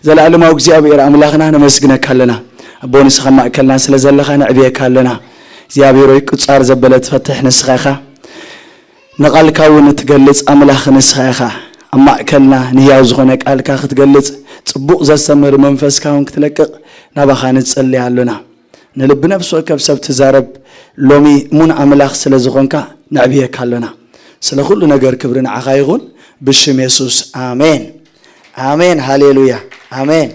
ዘለኣለማዊ እግዚኣብሔር ኣምላኽና ነመስግነካ ኣለና። ኣቦ ንስኻ ኣብ ማእከልና ስለ ዘለኻ ነዕብየካ ኣለና። እግዚኣብሔር ሆይ ቁጻር ዘበለ ትፈትሕ ንስኻ ኢኻ። ንቓልካ እውን እትገልጽ ኣምላኽ ንስኻ ኢኻ። ኣብ ማእከልና ንህያው ዝኾነ ቃልካ ክትገልጽ ጽቡቕ ዘስተምህር መንፈስካ እውን ክትለቅቕ ናባኻ ንጸሊ ኣሎና። ንልቢ ነፍሲ ወከፍ ሰብ ትዛረብ ሎሚ እሙን ኣምላኽ ስለ ዝኾንካ ነዕብየካ ኣሎና። ስለ ኩሉ ነገር ክብሪ ንዓኻ ይኹን ብሽም የሱስ ኣሜን። ኣሜን ሃሌሉያ። ኣሜን።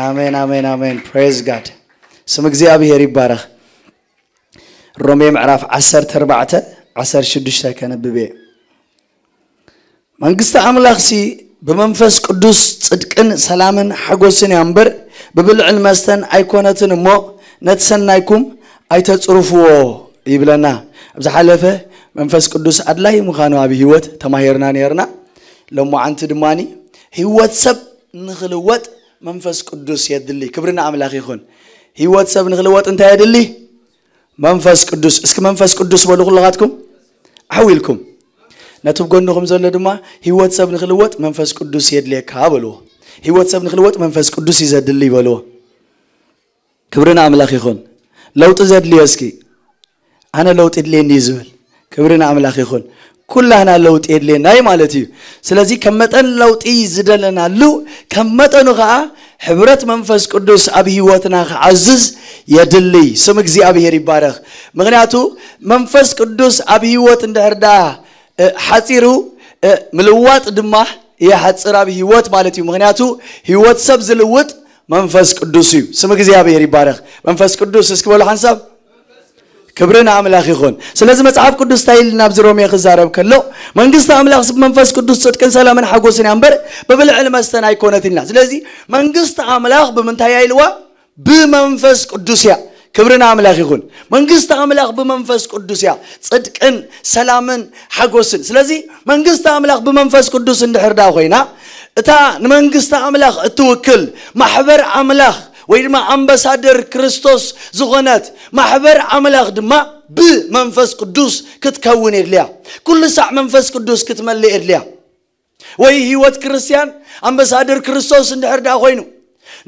ኣሜን ኣሜን ኣሜን praise God። ስም እግዚኣብሔር ይባረኽ። ሮሜ ምዕራፍ ዓሰርተ ኣርባዕተ ዓሰርተ ሽዱሽተ ከነብብ እየ። መንግስቲ ኣምላኽሲ ብመንፈስ ቅዱስ ጽድቅን ሰላምን ሓጎስን እያ እምበር ብብልዕን መስተን ኣይኮነትን እሞ ነቲ ሰናይኩም ኣይተጽርፍዎ ይብለና። ኣብ ዝሓለፈ መንፈስ ቅዱስ ኣድላይ ምዃኑ ኣብ ህይወት ተማሂርና ነርና። ሎማዓንቲ ድማ ህይወት ሰብ ንኽልወጥ መንፈስ ቅዱስ የድሊ። ክብሪ ንኣምላኽ ይኹን። ህይወት ሰብ ንኽልወጥ እንታይ የድሊ? መንፈስ ቅዱስ። እስኪ መንፈስ ቅዱስ በሉ ኩልኻትኩም ዓው ኢልኩም። ነቲ ብጎንኹም ዘሎ ድማ ህይወት ሰብ ንኽልወጥ መንፈስ ቅዱስ የድልየካ በልዎ። ህይወት ሰብ ንኽልወጥ መንፈስ ቅዱስ እዩ ዘድሊ በልዎ። ክብሪ ንኣምላኽ ይኹን። ለውጢ ዘድልዮ እስኪ ኣነ ለውጢ የድልየኒ እዩ ዝብል። ክብሪ ንኣምላኽ ይኹን። ኩላህና ለውጢ የድልየና እዩ ማለት እዩ። ስለዚ ከም መጠን ለውጢ ዝደለናሉ ከም መጠኑ ከዓ ሕብረት መንፈስ ቅዱስ ኣብ ህይወትና ክዓዝዝ የድሊ። ስም እግዚኣብሔር ይባረኽ። ምኽንያቱ መንፈስ ቅዱስ ኣብ ህይወት እንድሕር ደኣ እ፣ ሓፂሩ እ፣ ምልዋጥ ድማ ይሓፅር ኣብ ህይወት ማለት እዩ። ምኽንያቱ ህይወት ሰብ ዝልውጥ መንፈስ ቅዱስ እዩ። ስም እግዚኣብሔር ይባረኽ። መንፈስ ቅዱስ እስኪ በሉ ሓንሳብ። ክብሪ ንኣምላኽ ይኹን። ስለዚ መጽሓፍ ቅዱስ እንታይ ኢልና ኣብዚ ሮሜ ክዛረብ ከሎ መንግስቲ ኣምላኽ ብመንፈስ ቅዱስ ጽድቅን ሰላምን ሓጎስን እያ እምበር ብብልዕን መስተን ኣይኮነት ኢልና። ስለዚ መንግስቲ ኣምላኽ ብምንታይ እያ ኢልዋ? ብመንፈስ ቅዱስ እያ። ክብሪ ንኣምላኽ ይኹን። መንግስቲ ኣምላኽ ብመንፈስ ቅዱስ እያ ጽድቅን ሰላምን ሓጎስን። ስለዚ መንግስቲ ኣምላኽ ብመንፈስ ቅዱስ እንድሕር ደኣ ኮይና እታ ንመንግስቲ ኣምላኽ እትውክል ማሕበር ኣምላኽ ወይ ድማ ኣምባሳደር ክርስቶስ ዝኾነት ማሕበር ኣምላኽ ድማ ብመንፈስ ቅዱስ ክትከውን የድልያ። ኩሉ ሳዕ መንፈስ ቅዱስ ክትመልእ የድልያ። ወይ ህይወት ክርስትያን ኣምባሳደር ክርስቶስ እንድሕር ደኣ ኮይኑ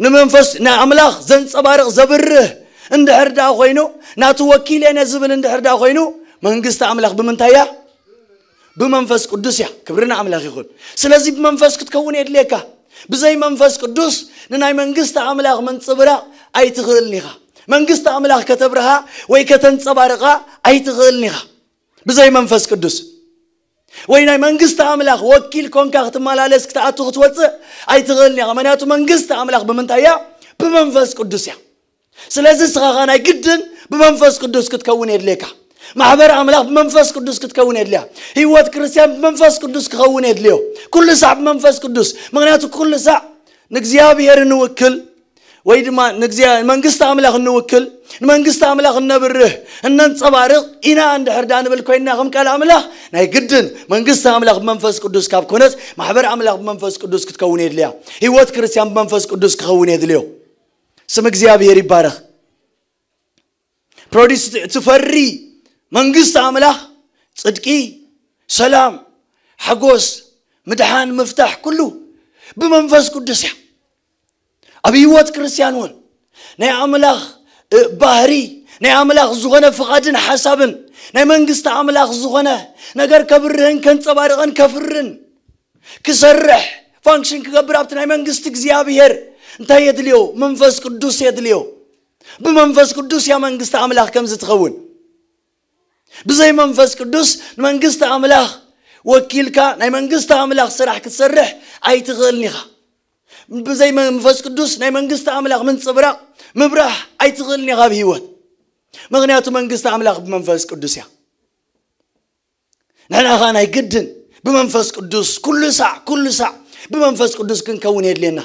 ንመንፈስ ንኣምላኽ ዘንጸባርቕ ዘብርህ እንድሕር ደኣ ኮይኑ ናቱ ወኪል እየ ዝብል እንድሕር ደኣ ኮይኑ መንግስቲ ኣምላኽ ብምንታይ እያ? ብመንፈስ ቅዱስ እያ። ክብሪ ንኣምላኽ ይኹን። ስለዚ ብመንፈስ ክትከውን የድልየካ። ብዘይ መንፈስ ቅዱስ ንናይ መንግስቲ ኣምላኽ ምንጽብራቕ ኣይትኽእልን ኢኻ። መንግስቲ ኣምላኽ ከተብርሃ ወይ ከተንጸባርቓ ኣይትኽእልን ኢኻ ብዘይ መንፈስ ቅዱስ። ወይ ናይ መንግስቲ ኣምላኽ ወኪል ኮንካ ክትመላለስ ክትኣቱ ክትወፅእ ኣይትኽእልን ኢኻ። ምክንያቱ መንግስቲ ኣምላኽ ብምንታይ እያ? ብመንፈስ ቅዱስ እያ። ስለዚ እስኻ ኸኣ ናይ ግድን ብመንፈስ ቅዱስ ክትከውን የድልየካ። ማሕበር ኣምላኽ ብመንፈስ ቅዱስ ክትከውን የድልያ። ህይወት ክርስትያን ብመንፈስ ቅዱስ ክኸውን የድልዮ። ኩሉ ሳዕ ብመንፈስ ቅዱስ። ምክንያቱ ኩሉ ሳዕ ንእግዚኣብሔር እንውክል ወይ ድማ ንእግዚኣ-፣ መንግስቲ ኣምላኽ እንውክል፣ ንመንግስቲ ኣምላኽ እነብርህ፣ እነንጸባርቕ ኢና እንድሕር ደኣ ንብል ኮይንና ከም ቃል ኣምላኽ ናይ ግድን መንግስቲ ኣምላኽ ብመንፈስ ቅዱስ ካብ ኮነት ማሕበር ኣምላኽ ብመንፈስ ቅዱስ ክትከውን የድልያ። ህይወት ክርስትያን ብመንፈስ ቅዱስ ክኸውን የድልዮ። ስም እግዚኣብሔር ይባረኽ። ፕሮዲስ ትፈሪ መንግስቲ ኣምላኽ ጽድቂ፣ ሰላም፣ ሓጎስ፣ ምድሓን፣ ምፍታሕ ኩሉ ብመንፈስ ቅዱስ እያ። ኣብ ህይወት ክርስትያን እውን ናይ ኣምላኽ እ፣ ባህሪ፣ ናይ ኣምላኽ ዝኾነ ፍቓድን ሓሳብን ናይ መንግስቲ ኣምላኽ ዝኾነ ነገር ከብርህን ከንጸባርቕን ከፍርን ክሰርሕ ፋንክሽን ክገብር ኣብቲ ናይ መንግስቲ እግዚኣብሔር እንታይ የድልዮ? መንፈስ ቅዱስ የድልዮ። ብመንፈስ ቅዱስ እያ መንግስቲ ኣምላኽ ከምዚ ትኸውን። ብዘይ መንፈስ ቅዱስ ንመንግስቲ ኣምላኽ ወኪልካ ናይ መንግስቲ ኣምላኽ ስራሕ ክትሰርሕ ኣይትኽእልን ኢኻ። ብዘይ መንፈስ ቅዱስ ናይ መንግስቲ ኣምላኽ ምንጽብራቕ ምብራህ ኣይትኽእልን ኢኻ ኣብ ህይወት። ምኽንያቱ መንግስቲ ኣምላኽ ብመንፈስ ቅዱስ እያ። ንሕና ኸኣ ናይ ግድን ብመንፈስ ቅዱስ ኩሉ ሳዕ፣ ኩሉ ሳዕ ብመንፈስ ቅዱስ ክንከውን የድልየና።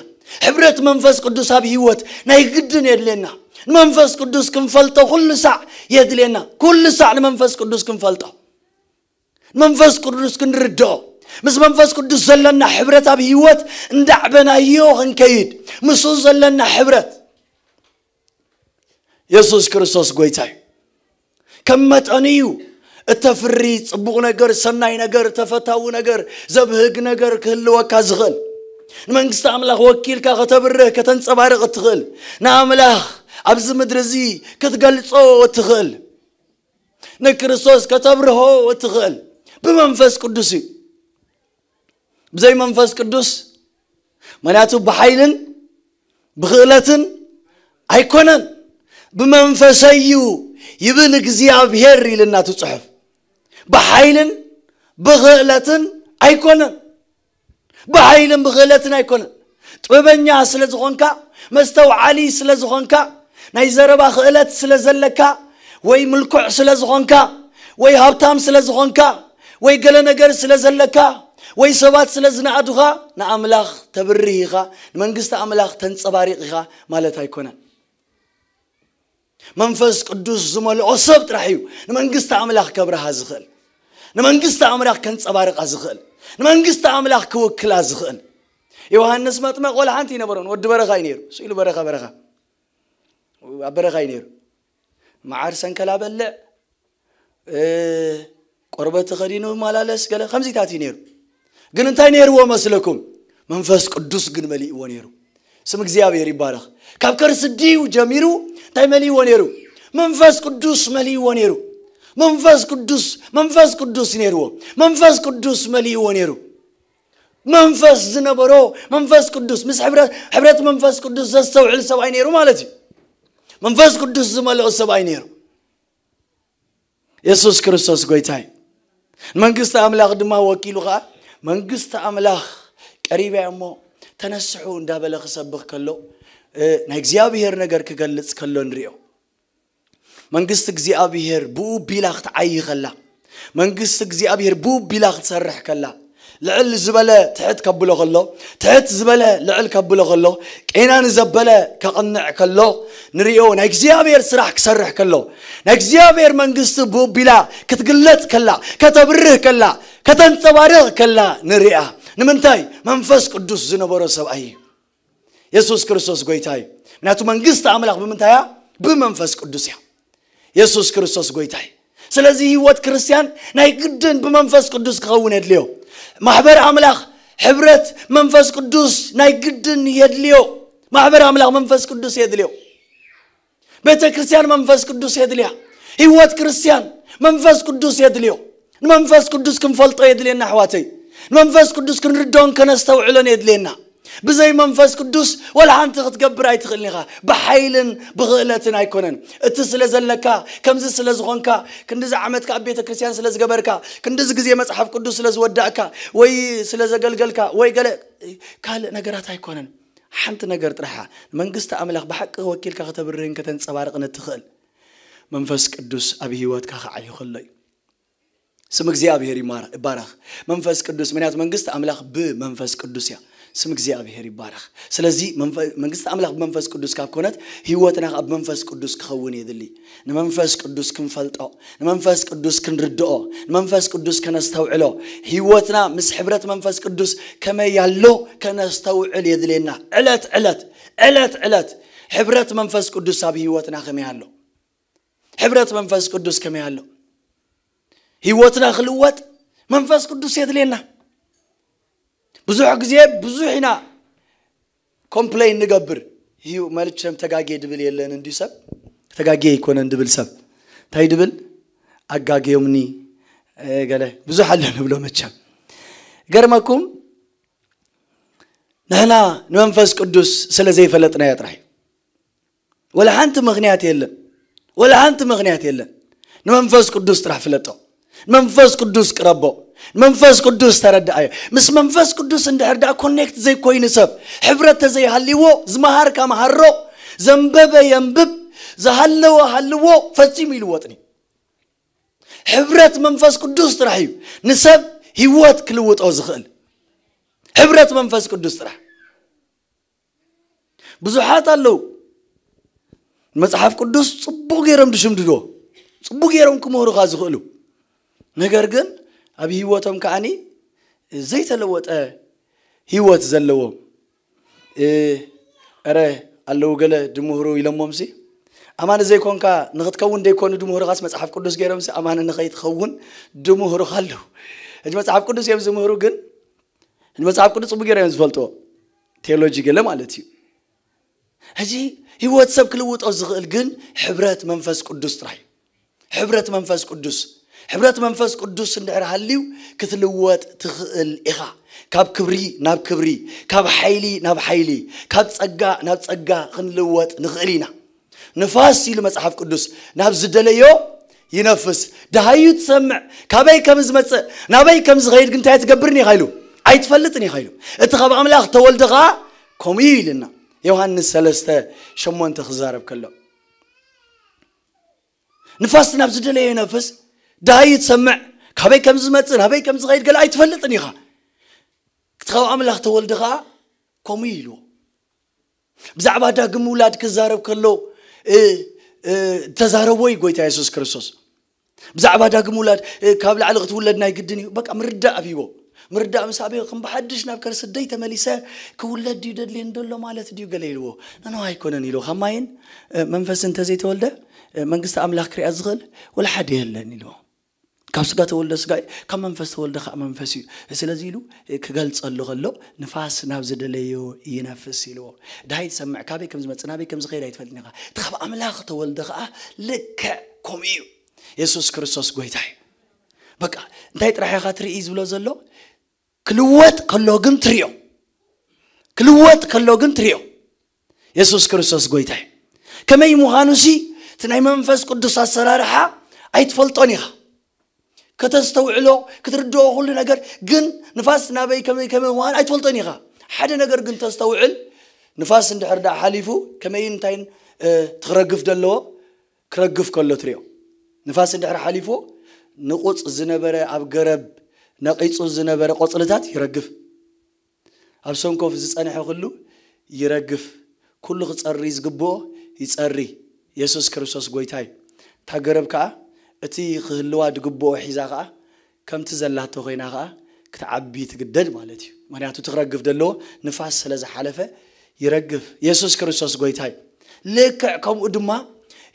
ሕብረት መንፈስ ቅዱስ ኣብ ህይወት ናይ ግድን የድልየና። ንመንፈስ ቅዱስ ክንፈልጦ ኩሉ ሳዕ የድልየና። ኩሉ ሳዕ ንመንፈስ ቅዱስ ክንፈልጦ። መንፈስ ቅዱስ ክንርድኦ። ምስ መንፈስ ቅዱስ ዘለና ሕብረት ኣብ ህይወት እንዳዕበናዮ ክንከይድ። ምስኡ ዘለና ሕብረት። የሱስ ክርስቶስ ጎይታ እዩ። ከም መጠኑ እዩ እተፍሪ ጽቡቕ ነገር፣ ሰናይ ነገር፣ ተፈታዊ ነገር፣ ዘብህግ ነገር ክህልወካ ዝኽእል። ንመንግስቲ ኣምላኽ ወኪልካ ከተብርህ፣ ከተንጸባርቕ እትኽእል፣ ንኣምላኽ ኣብዚ ምድሪ እዚ ክትገልጾ እትኽእል፣ ንክርስቶስ ከተብርሆ እትኽእል ብመንፈስ ቅዱስ እዩ። ብዘይ መንፈስ ቅዱስ፣ ምኽንያቱ ብሓይልን ብኽእለትን ኣይኮነን፣ ብመንፈሰይ እዩ ይብል እግዚኣብሔር ኢልና እቲ ጽሑፍ። ብሓይልን ብኽእለትን ኣይኮነን፣ ብሓይልን ብኽእለትን ኣይኮነን። ጥበበኛ ስለ ዝኾንካ፣ መስተውዓሊ ስለ ዝኾንካ፣ ናይ ዘረባ ክእለት ስለ ዘለካ፣ ወይ ምልኩዕ ስለ ዝኾንካ፣ ወይ ሃብታም ስለ ዝኾንካ፣ ወይ ገለ ነገር ስለ ዘለካ፣ ወይ ሰባት ስለ ዝነኣዱኻ፣ ንኣምላኽ ተብርህ ኢኻ፣ ንመንግስቲ ኣምላኽ ተንጸባሪቕ ኢኻ ማለት ኣይኮነን። መንፈስ ቅዱስ ዝመልኦ ሰብ ጥራሕ እዩ ንመንግስቲ ኣምላኽ ከብርሃ ዝኽእል፣ ንመንግስቲ ኣምላኽ ከንጸባርቓ ዝኽእል፣ ንመንግስቲ ኣምላኽ ክውክላ ዝኽእል። ዮሃንስ መጥመቕ ወላ ሓንቲ ኣይነበሮን፣ ወዲ በረኻ እዩ ነይሩ። ስኢሉ በረኻ በረኻ፣ ኣብ በረኻ እዩ ነይሩ። መዓር ሰንከላ በልዕ፣ እ፣ ቆርበት ተኸዲኑ መላለስ፣ ገለ ከምዚታት እዩ ነይሩ። ግን እንታይ ነይርዎ መስለኩም? መንፈስ ቅዱስ ግን መሊእዎ ነይሩ። ስም እግዚኣብሔር ይባረኽ። ካብ ከርሲ ኣዲኡ ጀሚሩ እንታይ መሊእዎ ነይሩ? መንፈስ ቅዱስ መሊእዎ ነይሩ። መንፈስ ቅዱስ፣ መንፈስ ቅዱስ ነይርዎ። መንፈስ ቅዱስ መሊእዎ ነይሩ። መንፈስ ዝነበሮ፣ መንፈስ ቅዱስ ምስ ሕብረት፣ ሕብረት መንፈስ ቅዱስ ዘስተውዕል ሰብኣይ ነይሩ ማለት እዩ። መንፈስ ቅዱስ ዝመልኦ ሰብኣይ ነይሩ። የሱስ ክርስቶስ ጎይታ እዩ። ንመንግስቲ ኣምላኽ ድማ ወኪሉ ኸኣ፣ መንግስቲ ኣምላኽ ቀሪባ እያ እሞ ተነስሑ እንዳበለ ክሰብኽ ከሎ፣ እ፣ ናይ እግዚኣብሔር ነገር ክገልጽ ከሎ ንሪኦ። መንግስቲ እግዚኣብሔር ብኡ ቢላ ክትዓዪ ከላ፣ መንግስቲ እግዚኣብሔር ብኡ ቢላ ክትሰርሕ ከላ፣ ልዕል ዝበለ ትሕት ከብሎ ከሎ፣ ትሕት ዝበለ ልዕል ከብሎ ከሎ፣ ቄና ንዘበለ ከቕንዕ ከሎ ንሪኦ። ናይ እግዚኣብሔር ስራሕ ክሰርሕ ከሎ፣ ናይ እግዚኣብሔር መንግስቲ ብኡ ቢላ ክትግለጽ ከላ፣ ከተብርህ ከላ፣ ከተንጸባርቕ ከላ ንሪኣ። ንምንታይ? መንፈስ ቅዱስ ዝነበሮ ሰብኣይ እዩ። የሱስ ክርስቶስ ጎይታ እዩ። ምክንያቱ መንግስቲ ኣምላኽ ብምንታይ እያ? ብመንፈስ ቅዱስ እያ። የሱስ ክርስቶስ ጎይታ እዩ። ስለዚ ህይወት ክርስትያን ናይ ግድን ብመንፈስ ቅዱስ ክኸውን የድልዮ። ማሕበር ኣምላኽ፣ ሕብረት መንፈስ ቅዱስ ናይ ግድን የድልዮ። ማሕበር ኣምላኽ መንፈስ ቅዱስ የድልዮ። ቤተ ክርስትያን መንፈስ ቅዱስ የድልያ። ህይወት ክርስትያን መንፈስ ቅዱስ የድልዮ። ንመንፈስ ቅዱስ ክንፈልጦ የድልየና ኣሕዋተይ። ንመንፈስ ቅዱስ ክንርድኦን ከነስተውዕሎን የድልየና። ብዘይ መንፈስ ቅዱስ ወላ ሓንቲ ክትገብር ኣይትኽእልን ኢኻ። ብሓይልን ብኽእለትን ኣይኮነን። እቲ ስለ ዘለካ፣ ከምዚ ስለ ዝኾንካ፣ ክንድዚ ዓመትካ ኣብ ቤተ ክርስትያን ስለ ዝገበርካ፣ ክንድዚ ግዜ መጽሓፍ ቅዱስ ስለ ዝወዳእካ፣ ወይ ስለ ዘገልገልካ፣ ወይ ገለ ካልእ ነገራት ኣይኮነን። ሓንቲ ነገር ጥራሓ፣ መንግስቲ ኣምላኽ ብሓቂ ወኪልካ ከተብርህን ከተንጸባርቕን እትኽእል መንፈስ ቅዱስ ኣብ ህይወትካ ክዓዩ ከሎ እዩ። ስም እግዚኣብሔር ይማረ-፣ ይባረኽ። መንፈስ ቅዱስ፣ ምክንያቱ መንግስቲ ኣምላኽ ብመንፈስ ቅዱስ እያ። ስም እግዚኣብሔር ይባረኽ። ስለዚ መንፈ-፣ መንግስቲ ኣምላኽ ብመንፈስ ቅዱስ ካብ ኮነት፣ ህይወትና ኣብ መንፈስ ቅዱስ ክኸውን የድሊ። ንመንፈስ ቅዱስ ክንፈልጦ፣ ንመንፈስ ቅዱስ ክንርድኦ፣ ንመንፈስ ቅዱስ ከነስተውዕሎ፣ ህይወትና ምስ ሕብረት መንፈስ ቅዱስ ከመይ ያሎ ከነስተውዕል የድልየና። ዕለት ዕለት፣ ዕለት ዕለት ሕብረት መንፈስ ቅዱስ ኣብ ህይወትና ከመይ ኣሎ? ሕብረት መንፈስ ቅዱስ ከመይ ኣሎ? ህይወትና ክልወጥ መንፈስ ቅዱስ የድልየና። ብዙሕ ግዜ ብዙሕ ኢና ኮምፕሌን ንገብር። እዩ መቸም ተጋጌ ድብል የለን እንዲ ሰብ፣ ተጋጌ ኣይኮነን ድብል ሰብ። እንታይ ድብል? ኣጋግዮምኒ፣ እ፣ ገለ ብዙሕ ኣሎ ንብሎ መቸም። ገርመኩም፣ ንሕና ንመንፈስ ቅዱስ ስለ ዘይፈለጥናዮ ጥራሕ እዩ። ወላ ሓንቲ ምኽንያት የለን። ወላ ሓንቲ ምኽንያት የለን። ንመንፈስ ቅዱስ ጥራሕ ፍለጦ። ንመንፈስ ቅዱስ ቅረቦ። ንመንፈስ ቅዱስ ተረድኣዮ። ምስ መንፈስ ቅዱስ እንድሕር ደኣ ኮኔክት ዘይኮይኑ ሰብ፣ ሕብረት ተዘይሃልይዎ፣ ዝመሃርካ መሃሮ፣ ዘንበበ የንብብ፣ ዝሃለወ ሃልዎ፣ ፈጺሙ ይልወጥኒ። ሕብረት መንፈስ ቅዱስ ጥራሕ እዩ ንሰብ ህይወት ክልውጦ ዝኽእል። ሕብረት መንፈስ ቅዱስ ጥራሕ። ብዙሓት ኣለዉ መጽሓፍ ቅዱስ ጽቡቕ ገይሮም ድሽምድድዎ፣ ጽቡቕ ገይሮም ክምህሩኻ ዝኽእሉ፣ ነገር ግን ኣብ ህይወቶም ከዓኒ ዘይተለወጠ ህይወት ዘለዎም፣ እ፣ እረ ኣለዉ ገለ ድምህሩ ኢሎሞምሲ፣ ኣማኒ ዘይኮንካ ንኽትከውን ደይኮኑ ድምህሩኻስ መጽሓፍ ቅዱስ ገይሮምሲ ኣማኒ ንኸይትኸውን ድምህሩኻ ኣለዉ። ሕጂ መጽሓፍ ቅዱስ እዮም ዝምህሩ፣ ግን ንመጽሓፍ ቅዱስ ጽቡቕ ገይሮም እዮም ዝፈልጥዎ። ቴዎሎጂ ገለ ማለት እዩ። ሕጂ ህይወት ሰብ ክልውጦ ዝኽእል ግን ሕብረት መንፈስ ቅዱስ ጥራይ እዩ። ሕብረት መንፈስ ቅዱስ፣ ሕብረት መንፈስ ቅዱስ እንድሕር ሃልዩ ክትልወጥ ትኽእል ኢኻ። ካብ ክብሪ ናብ ክብሪ፣ ካብ ሓይሊ ናብ ሓይሊ፣ ካብ ጸጋ ናብ ጸጋ ክንልወጥ ንኽእል ኢና። ንፋስ ኢሉ መጽሓፍ ቅዱስ ናብ ዝደለዮ ይነፍስ። ደሃዩ ትሰምዕ፣ ካበይ ከም ዝመጽእ ናበይ ከም ዝኸይድ ግን እንታይ ትገብርን ኢኻ ኢሉ፣ ኣይትፈልጥን ኢኻ ኢሉ። እቲ ካብ ኣምላኽ ተወልደ ኸዓ ከምኡ እዩ ኢልና። ዮሃንስ ሰለስተ ሸሞንተ ክዛረብ ከሎ፣ ንፋስ ናብ ዝደለዮ ይነፍስ፣ ደሃዩ ትሰምዕ፣ ካበይ ከም ዝመጽእ ናበይ ከም ዝኸይድ ገለ ኣይትፈልጥን ኢኻ። እቲ ካብ ኣምላኽ ተወልደ ኸዓ ከምኡ እዩ ኢልዎ። ብዛዕባ ዳግም ምውላድ ክዛረብ ከሎ፣ እ፣ እ፣ ተዛረቦ እዩ ጎይታ የሱስ ክርስቶስ። ብዛዕባ ዳግም ውላድ፣ እ፣ ካብ ላዕሊ ክትውለድ ናይ ግድን እዩ። በቃ ምርዳእ ኣብይዎ። ምርዳእ ምስ ኣበዮ ከም ብሓድሽ ናብ ከርሲ ኣደይ ተመሊሰ ክውለድ ድዩ ደድልየኒ ደሎ ማለት ድዩ ገለ ኢልዎ። ነኖ ኣይኮነን ኢልዎ። ካብ ማይን፣ እ፣ መንፈስ እንተዘይተወልደ፣ እ፣ መንግስቲ ኣምላኽ ክሪኣ ዝኽእል ወላ ሓደ የለን ኢልዎ። ካብ ስጋ ተወልደ ስጋ እዩ፣ ካብ መንፈስ ተወልደ ከዓ መንፈስ እዩ። ስለዚ ኢሉ ክገልጸሉ ከሎ ንፋስ ናብ ዝደለዮ ይነፍስ ኢልዎ። ድሃይ ትሰምዕ፣ ካበይ ከም ዝመጽእ ናበይ ከም ዝኸይድ ኣይትፈልጥን ኢኻ። እቲ ካብ ኣምላኽ ተወልደ ከዓ ልክዕ ከምኡ እዩ። የሱስ ክርስቶስ ጎይታ እዩ። በቃ እንታይ ጥራሕ ኢኻ ትርኢ ዝብሎ ዘሎ? ክልወጥ ከሎ ግን ትሪኦ። ክልወጥ ከሎ ግን ትሪኦ። የሱስ ክርስቶስ ጎይታ እዩ። ከመይ ምዃኑ ሲ እቲ ናይ መንፈስ ቅዱስ ኣሰራርሓ ኣይትፈልጦን ኢኻ። ከተስተውዕሎ፣ ክትርድኦ ኩሉ ነገር ግን ንፋስ ናበይ ከመይ ከመይ ምዃኑ ኣይትፈልጦን ኢኻ። ሓደ ነገር ግን ተስተውዕል፣ ንፋስ እንድሕር ደኣ ሓሊፉ ከመይን እንታይን፣ እ፣ ትኽረግፍ ዘለዎ ክረግፍ ከሎ ትሪኦ። ንፋስ እንድሕር ሓሊፉ ንቑጽ ዝነበረ ኣብ ገረብ ነቒጹ ዝነበረ ቆጽልታት ይረግፍ። ኣብ ሰንኮፍ ዝጸንሐ ኩሉ ይረግፍ። ኩሉ ክጸሪ ዝግብኦ ይጸሪ። የሱስ ክርስቶስ ጎይታ እዩ። እታ ገረብ ከኣ እቲ ክህልዋ ዝግብኦ ሒዛ ከኣ ከምቲ ዘላቶ ኮይና ከኣ ክትዓቢ ትግደድ ማለት እዩ። ምኽንያቱ እቲ ክረግፍ ዘለዎ ንፋስ ስለ ዝሓለፈ ይረግፍ። የሱስ ክርስቶስ ጎይታ እዩ። ልክዕ ከምኡ ድማ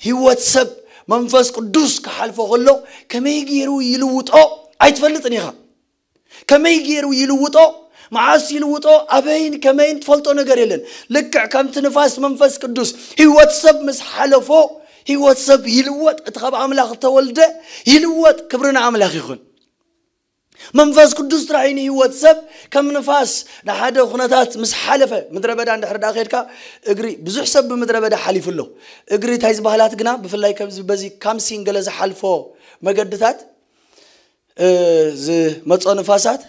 ህይወት ሰብ መንፈስ ቅዱስ ክሓልፎ ከሎ ከመይ ገይሩ ይልውጦ ኣይትፈልጥን ኢኻ። ከመይ ገይሩ ይልውጦ፣ መዓስ ይልውጦ፣ ኣበይን ከመይን ትፈልጦ ነገር የለን። ልክዕ ከምቲ ንፋስ መንፈስ ቅዱስ ህይወት ሰብ ምስ ሓለፎ ህይወት ሰብ ይልወጥ። እቲ ካብ ኣምላኽ እተወልደ ይልወጥ። ክብሪ ንኣምላኽ ይኹን። መንፈስ ቅዱስ ጥራሕ እዩ ንህይወት ሰብ ከም ንፋስ ንሓደ ኩነታት ምስ ሓለፈ። ምድረ በዳ እንድሕር ደኣ ከድካ እግሪ፣ ብዙሕ ሰብ ብምድረ በዳ ሓሊፉ ኣሎ። እግሪ እንታይ ዝበሃላት ግና ብፍላይ ከምዚ በዚ ካምሲን ገለ ዝሓልፎ መገድታት፣ እ፣ ዝመጾ ንፋሳት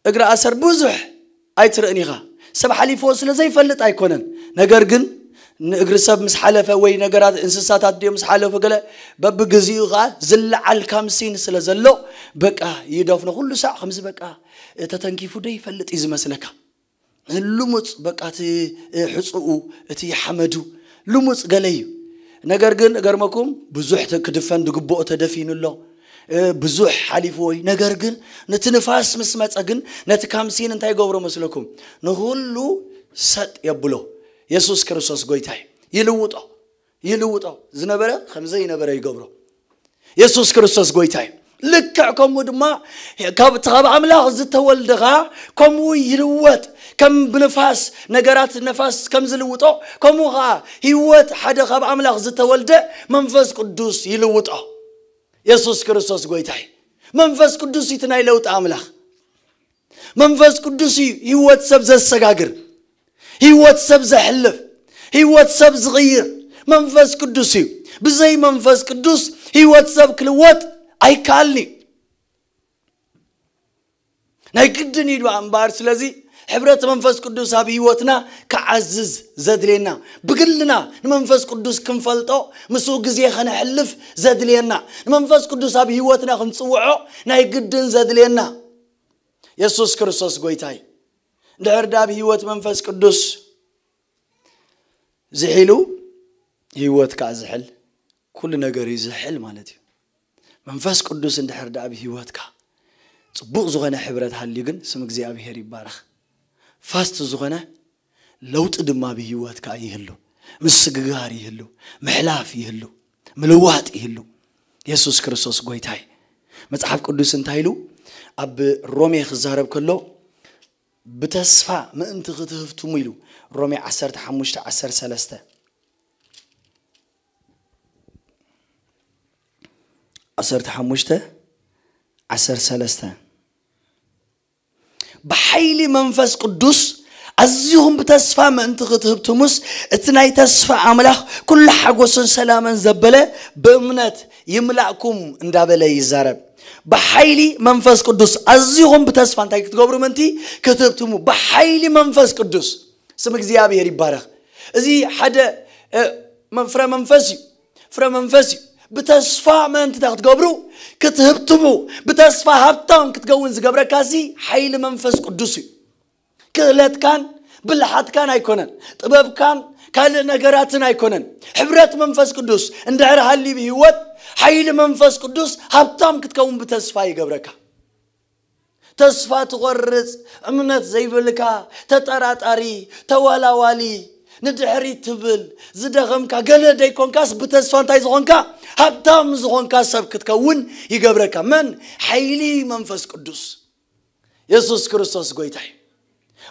እግሪ ኣሰር ብዙሕ ኣይትርእን ኢኻ። ሰብ ሓሊፍዎ ስለ ዘይፈልጥ ኣይኮነን። ነገር ግን ንእግሪ ሰብ ምስ ሓለፈ ወይ ነገራት እንስሳታት ድዮም ምስ ሓለፉ ገለ በብግዚኡ ኸዓ ዝለዓል ካምሲን ስለ ዘሎ በቃ ይደፍኖ። ኩሉ ሳዕ ከምዚ በቃ ተተንኪፉ ዶ ይፈልጥ እዩ ዝመስለካ። ልሙጽ በቃ እቲ፣ እ፣ ሕጹኡ፣ እቲ ሓመዱ ልሙጽ ገለ እዩ። ነገር ግን እገርመኩም ብዙሕ ተ-፣ ክድፈን ዝግብኦ ተደፊኑ ኣሎ። እ፣ ብዙሕ ሓሊፍዎ እዩ። ነገር ግን ነቲ ንፋስ ምስ መጸ ግን ነቲ ካምሲን እንታይ ይገብሮ መስለኩም? ንኹሉ ሰጥ የብሎ። የሱስ ክርስቶስ ጎይታ እዩ። ይልውጦ፣ ይልውጦ። ዝነበረ ከም ዘይነበረ ይገብሮ። የሱስ ክርስቶስ ጎይታ እዩ። ልክዕ ከምኡ ድማ ካብ፣ ካብ ኣምላኽ ዝተወልደ ኸዓ ከምኡ ይልወጥ። ከም ብንፋስ ነገራት ነፋስ ከም ዝልውጦ፣ ከምኡ ኸዓ ህይወት ሓደ ካብ ኣምላኽ ዝተወልደ መንፈስ ቅዱስ ይልውጦ። የሱስ ክርስቶስ ጎይታ እዩ። መንፈስ ቅዱስ እዩ እቲ ናይ ለውጢ ኣምላኽ። መንፈስ ቅዱስ እዩ ህይወት ሰብ ዘሰጋግር፣ ህይወት ሰብ ዘሕልፍ፣ ህይወት ሰብ ዝቕይር መንፈስ ቅዱስ እዩ። ብዘይ መንፈስ ቅዱስ ህይወት ሰብ ክልወጥ ኣይከኣልን እዩ። ናይ ግድን እዩ ድኣ እምበኣር። ስለዚ ሕብረት መንፈስ ቅዱስ ኣብ ህይወትና ክዓዝዝ ዘድልየና፣ ብግልና ንመንፈስ ቅዱስ ክንፈልጦ፣ ምስኡ ግዜ ከነሕልፍ ዘድልየና፣ ንመንፈስ ቅዱስ ኣብ ህይወትና ክንጽውዖ ናይ ግድን ዘድልየና። የሱስ ክርስቶስ ጎይታ እዩ። እንድሕር ደኣ ብህይወት መንፈስ ቅዱስ ዝሒሉ፣ ህይወትካ ዝሕል፣ ኩሉ ነገር እዩ ዝሕል ማለት እዩ። መንፈስ ቅዱስ እንድሕር ደኣ ብህይወትካ ጽቡቕ ዝኾነ ሕብረት ሃልዩ ግን ስም እግዚኣብሄር ይባረኽ። ፋስት ዝኾነ ለውጢ ድማ ብህይወትካ ይህሉ። ምስግጋር ይህሉ፣ ምሕላፍ ይህሉ፣ ምልዋጥ ይህሉ። የሱስ ክርስቶስ ጎይታ እዩ። መጽሓፍ ቅዱስ እንታይ ኢሉ ኣብ ሮሜ ክዛረብ ከሎ ብተስፋ ምእንቲ ክትህብትሙ ኢሉ። ሮሜ ዓሰርተ ሓሙሽተ ዓሰርተ ሰለስተ። ዓሰርተ ሓሙሽተ ዓሰርተ ሰለስተ። ብሓይሊ መንፈስ ቅዱስ ኣዚኹም ብተስፋ ምእንቲ ክትህብትሙስ፣ እቲ ናይ ተስፋ ኣምላኽ ኩሉ ሓጎስን ሰላምን ዘበለ ብእምነት ይምላእኩም እንዳበለ ይዛረብ። ብሓይሊ መንፈስ ቅዱስ ኣዚኹም ብተስፋ እንታይ ክትገብሩ ምእንቲ ክትህብትሙ፣ ብሓይሊ መንፈስ ቅዱስ። ስም እግዚኣብሔር ይባረኽ። እዚ ሓደ ፍረ መንፈስ እዩ። ፍረ መንፈስ እዩ። ብተስፋ ምእንቲ ክትገብሩ ክትህብትሙ፣ ብተስፋ ሃብታም ክትከውን ዝገብረካ እዚ ሓይሊ መንፈስ ቅዱስ እዩ። ክእለትካን ብልሓትካን ኣይኮነን፣ ጥበብካን ካልእ ነገራትን ኣይኮነን። ሕብረት መንፈስ ቅዱስ እንድሕር ሃልዩ ብህይወት፣ ሓይሊ መንፈስ ቅዱስ ሃብታም ክትከውን ብተስፋ ይገብረካ። ተስፋ ትቆርጽ፣ እምነት ዘይብልካ፣ ተጠራጣሪ፣ ተዋላዋሊ፣ ንድሕሪት ትብል፣ ዝደኸምካ፣ ገለ ደይኮንካስ ብተስፋ እንታይ ዝኾንካ? ሃብታም ዝኾንካ ሰብ ክትከውን ይገብረካ። መን? ሓይሊ መንፈስ ቅዱስ። የሱስ ክርስቶስ ጎይታ እዩ።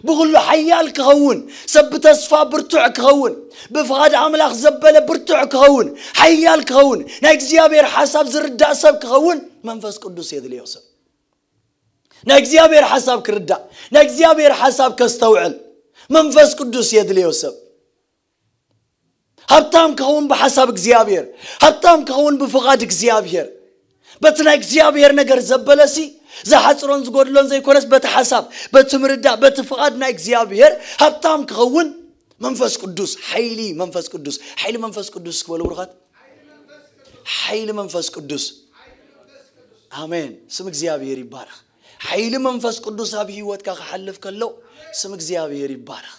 ብኹሉ ሓያል ክኸውን፣ ሰብ ብተስፋ ብርቱዕ ክኸውን፣ ብፍቓድ ኣምላኽ ዘበለ ብርቱዕ ክኸውን፣ ሓያል ክኸውን፣ ናይ እግዚኣብሔር ሓሳብ ዝርዳእ ሰብ ክኸውን መንፈስ ቅዱስ የድልዮ። ሰብ ናይ እግዚኣብሔር ሓሳብ ክርዳእ፣ ናይ እግዚኣብሔር ሓሳብ ከስተውዕል መንፈስ ቅዱስ የድልዮ። ሰብ ሃብታም ክኸውን ብሓሳብ እግዚኣብሔር፣ ሃብታም ክኸውን ብፍቓድ እግዚኣብሔር። በቲ ናይ እግዚኣብሔር ነገር ዘበለሲ ዝሓጽሮን ዝጎድሎን ዘይኮነስ፣ በቲ ሓሳብ፣ በቲ ምርዳእ፣ በቲ ፍቓድ ናይ እግዚኣብሔር ሃብታም ክኸውን መንፈስ ቅዱስ፣ ሓይሊ መንፈስ ቅዱስ፣ ሓይሊ መንፈስ ቅዱስ ክበሉ ብሩኻት። ሓይሊ መንፈስ ቅዱስ። ኣሜን። ስም እግዚኣብሔር ይባረኽ። ሓይሊ መንፈስ ቅዱስ ኣብ ህይወትካ ክሓልፍ ከሎ ስም እግዚኣብሔር ይባረኽ።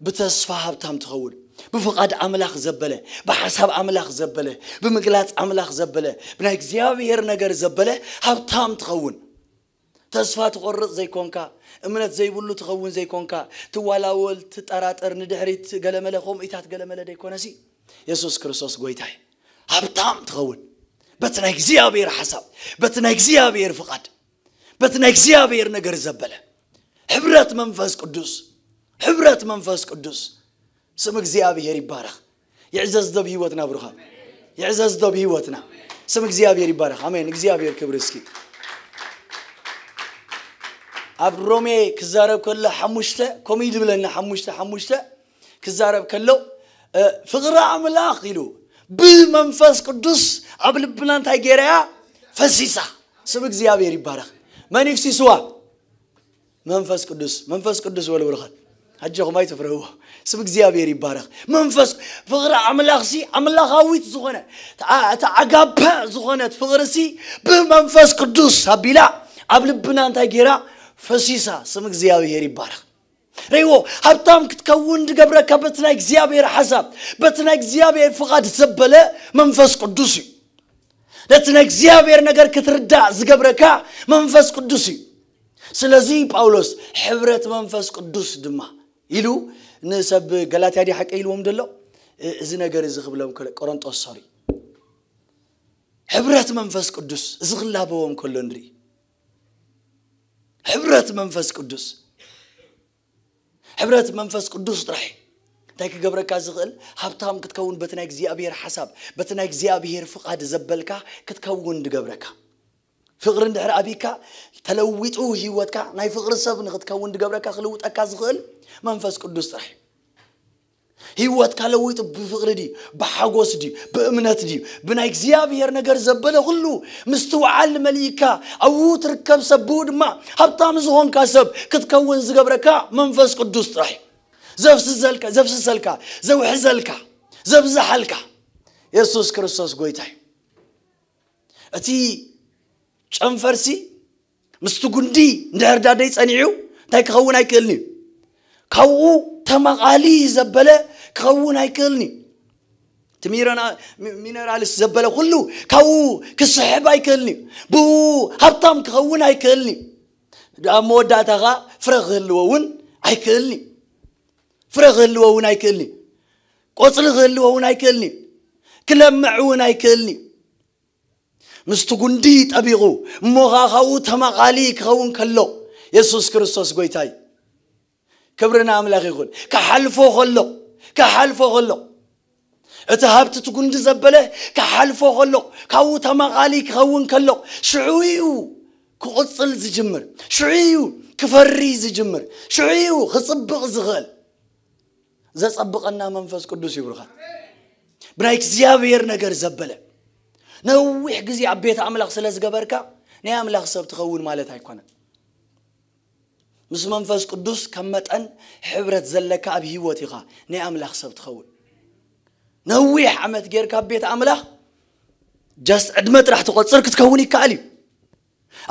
ብተስፋ ሃብታም ትኸውን፣ ብፍቓድ ኣምላኽ ዘበለ፣ ብሓሳብ ኣምላኽ ዘበለ፣ ብምግላጽ ኣምላኽ ዘበለ፣ ብናይ እግዚኣብሔር ነገር ዘበለ ሃብታም ትኸውን። ተስፋ ትቆርጽ ዘይኮንካ፣ እምነት ዘይብሉ ትኸውን ዘይኮንካ፣ ትዋላወል፣ ትጠራጠር፣ ንድሕሪት ገለመለ፣ ከምኡታት ገለመለ ደይኮነሲ፣ የሱስ ክርስቶስ ጎይታ እዩ። ሃብታም ትኸውን በቲ ናይ እግዚኣብሔር ሓሳብ፣ በቲ ናይ እግዚኣብሔር ፍቓድ፣ በቲ ናይ እግዚኣብሔር ነገር ዘበለ ሕብረት መንፈስ ቅዱስ፣ ሕብረት መንፈስ ቅዱስ። ስም እግዚኣብሔር ይባረኽ። ይዕዘዝ ዶ ብህይወትና ብሩኻት? ይዕዘዝ ዶ ብህይወትና? ስም እግዚኣብሔር ይባረኽ። ኣሜን። እግዚኣብሔር ክብሪ እስኪ። ኣብ ሮሜ ክዛረብ ከሎ ሓሙሽተ፣ ከምኡ እዩ ዝብለና፣ ሓሙሽተ ሓሙሽተ ክዛረብ ከሎ፣ እ፣ ፍቕሪ ኣምላኽ ኢሉ ብመንፈስ ቅዱስ ኣብ ልብና እንታይ ገይራ እያ? ፈሲሳ። ስም እግዚኣብሔር ይባረኽ። መን ይፍሲስዋ? መንፈስ ቅዱስ። መንፈስ ቅዱስ በሉ ብሩኻት። ኣጆኹም ኣይትፍርህዎ። ስም እግዚኣብሔር ይባረኽ። መንፈስ፣ ፍቕሪ ኣምላኽሲ፣ ኣምላኻዊት ዝኾነ፣ እቲ ኣ-፣ እቲ ኣጋፐ ዝኾነት ፍቕርሲ ብመንፈስ ቅዱስ ኣቢላ ኣብ ልብና እንታይ ገይራ? ፈሲሳ። ስም እግዚኣብሔር ይባረኽ። ርእይዎ፣ ሃብታም ክትከውን ዝገብረካ በቲ ናይ እግዚኣብሔር ሓሳብ፣ በቲ ናይ እግዚኣብሔር ፍቓድ ዘበለ መንፈስ ቅዱስ እዩ። ነቲ ናይ እግዚኣብሔር ነገር ክትርዳእ ዝገብረካ መንፈስ ቅዱስ እዩ። ስለዚ ጳውሎስ ሕብረት መንፈስ ቅዱስ ድማ ኢሉ ንሰብ ገላትያ ድዩ ሓቂ ኢልዎም ዘሎ? እ-፣ እዚ ነገር እዚ ክብሎም ከሎ፣ ቆሮንጦስ፣ ሶሪ፣ ሕብረት መንፈስ ቅዱስ እዚ ክላበዎም ከሎ ንርኢ። ሕብረት መንፈስ ቅዱስ፣ ሕብረት መንፈስ ቅዱስ ጥራሕ እንታይ ክገብረካ ዝኽእል? ሃብታም ክትከውን፣ በቲ ናይ እግዚኣብሔር ሓሳብ፣ በቲ ናይ እግዚኣብሔር ፍቓድ ዘበልካ ክትከውን ድገብረካ። ፍቕሪ እንድሕር ኣቢካ፣ ተለዊጡ ህይወትካ፣ ናይ ፍቕሪ ሰብ ንክትከውን ድገብረካ፣ ክልውጠካ ዝኽእል መንፈስ ቅዱስ ጥራሕ እዩ። ህይወትካ ለዊጡ ብፍቕሪ ድዩ? ብሓጎስ ድዩ? ብእምነት ድዩ? ብናይ እግዚኣብሔር ነገር ዘበለ ኩሉ ምስትውዓል መሊእካ፣ ኣብኡ ትርከብ ሰብ፣ ብኡ ድማ ሃብታም ዝኾንካ ሰብ ክትከውን ዝገብረካ መንፈስ ቅዱስ ጥራሕ እዩ። ዘፍስሰልካ፣ ዘፍስሰልካ፣ ዘውሕዘልካ፣ ዘብዝሓልካ የሱስ ክርስቶስ ጎይታ እዩ። እቲ ጨንፈርሲ ምስቲ ጉንዲ እንድሕር ዳደይ ጸኒዑ እንታይ ክኸውን ኣይክእልን እዩ። ካብኡ ተመቓሊ ዘበለ ክኸውን ኣይክእልን እዩ። እቲ ሚረና-፣ ሚ-፣ ሚነራልስ ዘበለ ኩሉ ካብኡ ክስሕብ ኣይክእልን እዩ። ብኡ ሃብታም ክኸውን ኣይክእልን እዩ። ኣብ መወዳእታ ኸኣ ፍረ ክህልዎ እውን ኣይክእልን እዩ። ፍረ ክህልዎ እውን ኣይክእልን እዩ። ቆጽሊ ክህልዎ እውን ኣይክእልን እዩ። ክለምዕ እውን ኣይክእልን እዩ። ምስቲ ጉንዲ ጠቢቑ እሞ ኸዓ ካብኡ ተመቓሊ ክኸውን ከሎ፣ የሱስ ክርስቶስ ጎይታ እዩ። ክብሪ ንኣምላኽ ይኹን። ክሓልፎ ከሎ፣ ክሓልፎ ከሎ፣ እቲ ሃብቲ እቲ ጉንዲ ዘበለ ክሓልፎ ከሎ፣ ካብኡ ተማቓሊ ክኸውን ከሎ፣ ሽዑ እዩ ክቕጽል ዝጅምር። ሽዑ እዩ ክፈሪ ዝጅምር። ሽዑ እዩ ክጽብቕ ዝኽእል። ዘጸብቐና መንፈስ ቅዱስ ይብርኻ። ብናይ እግዚኣብሔር ነገር ዘበለ፣ ነዊሕ ግዜ ኣብ ቤት ኣምላኽ ስለ ዝገበርካ ናይ ኣምላኽ ሰብ ትኸውን ማለት ኣይኮነን። ምስ መንፈስ ቅዱስ ከም መጠን ሕብረት ዘለካ ኣብ ህይወት ኢኻ ናይ ኣምላኽ ሰብ ትኸውን። ነዊሕ ዓመት ጌርካ ኣብ ቤት ኣምላኽ፣ ጀስት ዕድመ ጥራሕ ትቆጽር ክትከውን ይከኣል እዩ።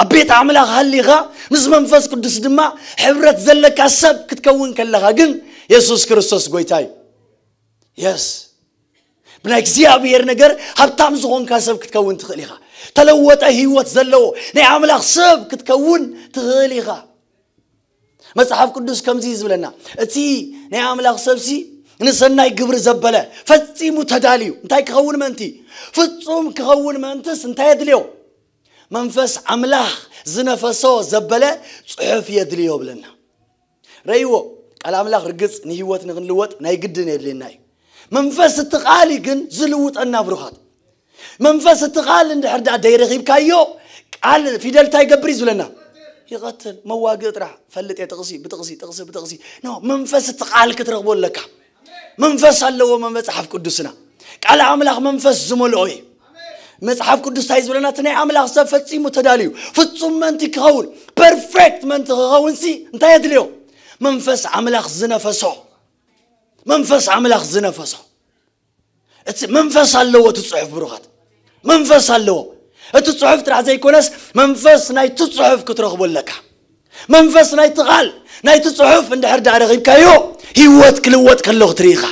ኣብ ቤት ኣምላኽ ሃሊኻ ምስ መንፈስ ቅዱስ ድማ ሕብረት ዘለካ ሰብ ክትከውን ከለኻ ግን የሱስ ክርስቶስ ጎይታ እዩ። የስ፣ ብናይ እግዚኣብሔር ነገር ሃብታም ዝኾንካ ሰብ ክትከውን ትኽእል ኢኻ። ተለወጠ ህይወት ዘለዎ ናይ ኣምላኽ ሰብ ክትከውን ትኽእል ኢኻ። መጽሓፍ ቅዱስ ከምዚ እዩ ዝብለና፣ እቲ ናይ ኣምላኽ ሰብሲ ንሰናይ ግብሪ ዘበለ ፈጺሙ ተዳልዩ እንታይ ክኸውን ምእንቲ? ፍጹም ክኸውን ምእንትስ እንታይ የድልዮ? መንፈስ ኣምላኽ ዝነፈሶ ዘበለ ጽሑፍ የድልዮ ብለና። ረይዎ፣ ቃል ኣምላኽ ርግጽ ንህይወት ንኽንልወጥ ናይ ግድን የድልየና እዩ። መንፈስ እቲ ቃል ግን ዝልውጠና ብሩኻት። መንፈስ እቲ ቃል እንድሕር ደኣ ደይረኺብካዮ፣ ቃል ፊደል እንታይ ይገብር እዩ ዝብለና? ይቐትል። መዋግእ ጥራሕ ፈልጥ እየ፣ ጥቕሲ ብጥቕሲ፣ ጥቕሲ ብጥቕሲ። ኖ፣ መንፈስ እቲ ቃል ክትረኽቦ ኣለካ። መንፈስ ኣለዎ መ-፣ መጽሓፍ ቅዱስና። ቃል ኣምላኽ መንፈስ ዝመልኦ እዩ። መጽሓፍ ቅዱስ እንታይ ዝብለና? እቲ ናይ ኣምላኽ ሰብ ፈጺሙ ተዳልዩ፣ ፍጹም ምእንቲ ክኸውን፣ ፐርፌክት ምእንቲ ክኸውን ሲ እንታይ የድልዮ? መንፈስ ኣምላኽ ዝነፈሶ። መንፈስ ኣምላኽ ዝነፈሶ። እቲ መንፈስ ኣለዎ እቲ ጽሑፍ ብሩኻት። መንፈስ ኣለዎ። እቲ ጽሑፍ ጥራሕ ዘይኮነስ መንፈስ ናይቲ ጽሑፍ ክትረኽቦ ኣለካ። መንፈስ ናይቲ ቃል ናይቲ ጽሑፍ እንድሕር ደኣ ረኺብካዮ፣ ህይወት ክልወጥ ከሎ ክትርኢ ኢኻ።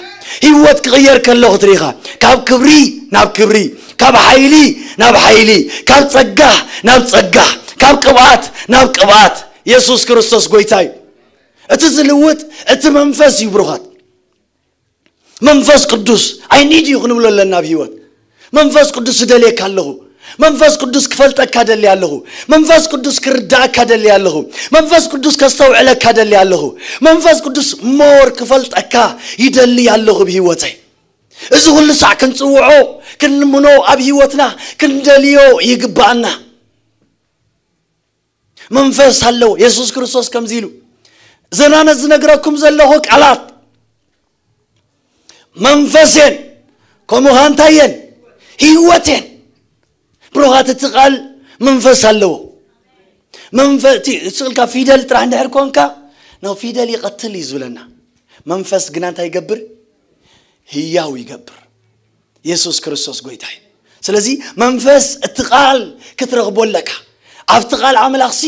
ህይወት ክቕየር ከሎ ክትርኢ ኢኻ። ካብ ክብሪ ናብ ክብሪ፣ ካብ ሓይሊ ናብ ሓይሊ፣ ካብ ጸጋ ናብ ጸጋ፣ ካብ ቅብኣት ናብ ቅብኣት። የሱስ ክርስቶስ ጎይታ እዩ። እቲ ዝልውጥ እቲ መንፈስ እዩ ብሩኻት። መንፈስ ቅዱስ፣ I need you ክንብሎ ኣለና ኣብ ህይወት። መንፈስ ቅዱስ እደልየካ ኣለኹ። መንፈስ ቅዱስ ክፈልጠካ ደሊ ኣለኹ። መንፈስ ቅዱስ ክርዳእካ ደሊ ኣለኹ። መንፈስ ቅዱስ ከስተውዕለካ ደሊ ኣለኹ። መንፈስ ቅዱስ ሞር ክፈልጠካ ይደሊ ኣለኹ ብህይወተይ። እዚ ኩሉ ሳዕ ክንጽውዖ፣ ክንልምኖ፣ ኣብ ህይወትና ክንደልዮ ይግባኣና። መንፈስ ኣለዎ። የሱስ ክርስቶስ ከምዚ ኢሉ፣ "ዘናነ ዝነግረኩም ዘለኹ ቃላት መንፈስ እየን፣ ከምኡ ኸኣ እንታይ እየን? ህይወት እየን።" ብሩኻት፣ እቲ ቃል መንፈስ ኣለዎ። መንፈ-፣ እቲ ስቕ ኢልካ ፊደል ጥራሕ እንድሕር ኮንካ፣ ነው፣ ፊደል ይቐትል እዩ ዝብለና። መንፈስ ግና እንታይ ይገብር? ህያው ይገብር። የሱስ ክርስቶስ ጎይታ እዩ። ስለዚ መንፈስ እቲ ቃል ክትረኽቦ ኣለካ። ኣብቲ ቃል ኣምላኽሲ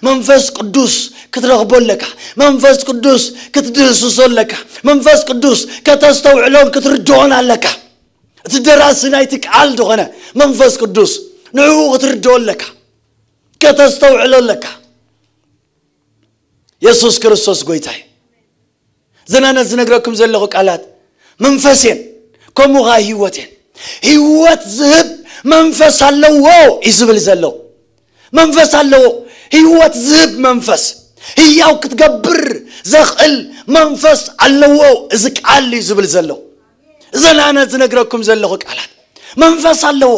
መንፈስ ቅዱስ ክትረኽቦ ኣለካ። መንፈስ ቅዱስ ክትድህስሶ ኣለካ። መንፈስ ቅዱስ ከተስተውዕሎን ክትርድኦን ኣለካ። እቲ ደራሲ ናይቲ ቃል ዝኾነ መንፈስ ቅዱስ ንዕኡ ክትርድኦ ኣለካ። ከተስተውዕሎ ኣለካ። የሱስ ክርስቶስ ጎይታ እዩ። ዘናነ ዝነግረኩም ዘለኹ ቃላት መንፈስ እየን፣ ከምኡ ኸዓ ህይወት እየን። ህይወት ዝህብ መንፈስ ኣለዎ እዩ ዝብል ዘሎ። መንፈስ ኣለዎ። ህይወት ዝህብ መንፈስ፣ ህያው ክትገብር ዘኽእል መንፈስ ኣለዎ እዚ ቃል እዩ ዝብል ዘሎ። ዘናነ ዝነግረኩም ዘለኹ ቃላት መንፈስ ኣለዎ።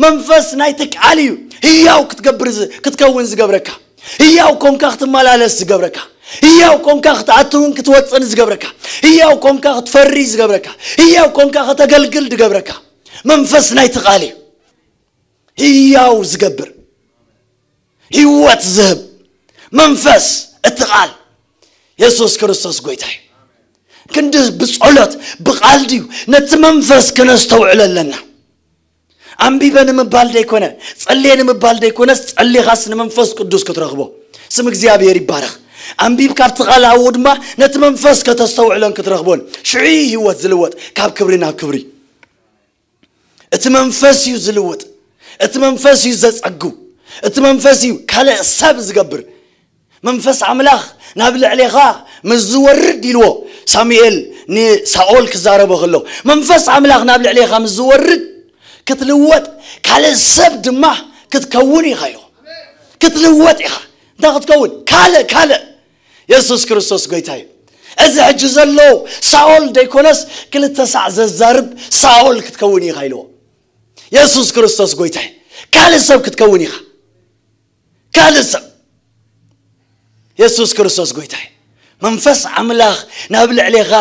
መንፈስ ናይቲ ቃል እዩ ህያው ክትገብር ዝ-፣ ክትከውን ዝገብረካ። ህያው ኮንካ ክትመላለስ ዝገብረካ። ህያው ኮንካ ክትኣትውን ክትወፅን ዝገብረካ። ህያው ኮንካ ክትፈሪ ዝገብረካ። ህያው ኮንካ ከተገልግል ዝገብረካ። መንፈስ ናይቲ ቃል እዩ ህያው ዝገብር፣ ህይወት ዝህብ መንፈስ እቲ ቃል የሱስ ክርስቶስ ጎይታ እዩ። ክንዲ ብጸሎት ብቃል ድዩ ነቲ መንፈስ ክነስተውዕሎ ኣለና። ኣንቢበ ንምባል ደይኮነ፣ ጸልየ ንምባል ደይኮነስ፣ ጸሊኻስ ንመንፈስ ቅዱስ ክትረኽቦ። ስም እግዚኣብሔር ይባረኽ። ኣንቢብካ ኣብቲ ቃል ኣብኡ ድማ ነቲ መንፈስ ከተስተውዕሎን ክትረኽቦን፣ ሽዑ እዩ ህይወት ዝልወጥ ካብ ክብሪ ናብ ክብሪ። እቲ መንፈስ እዩ ዝልውጥ። እቲ መንፈስ እዩ ዘጸጉ። እቲ መንፈስ እዩ ካልእ ሰብ ዝገብር። መንፈስ ኣምላኽ ናብ ልዕሌኻ ምስ ዝወርድ ኢልዎ ሳሙኤል ንሳኦል ክዛረቦ ከሎ፣ መንፈስ ኣምላኽ ናብ ልዕሌኻ ምስ ዝወርድ ክትልወጥ፣ ካልእ ሰብ ድማ ክትከውን ኢኻ ኢልዎ። ክትልወጥ ኢኻ። እንታይ ክትከውን? ካልእ፣ ካልእ። የሱስ ክርስቶስ ጎይታ እዩ። እዚ ሕጂ ዘሎ ሳኦል ዘይኮነስ ክልተ ሳዕ ዘዛርብ ሳኦል ክትከውን ኢኻ ኢልዎ። የሱስ ክርስቶስ ጎይታይ፣ ካልእ ሰብ ክትከውን ኢኻ። ካልእ ሰብ። የሱስ ክርስቶስ ጎይታይ፣ መንፈስ ኣምላኽ ናብ ልዕሌኻ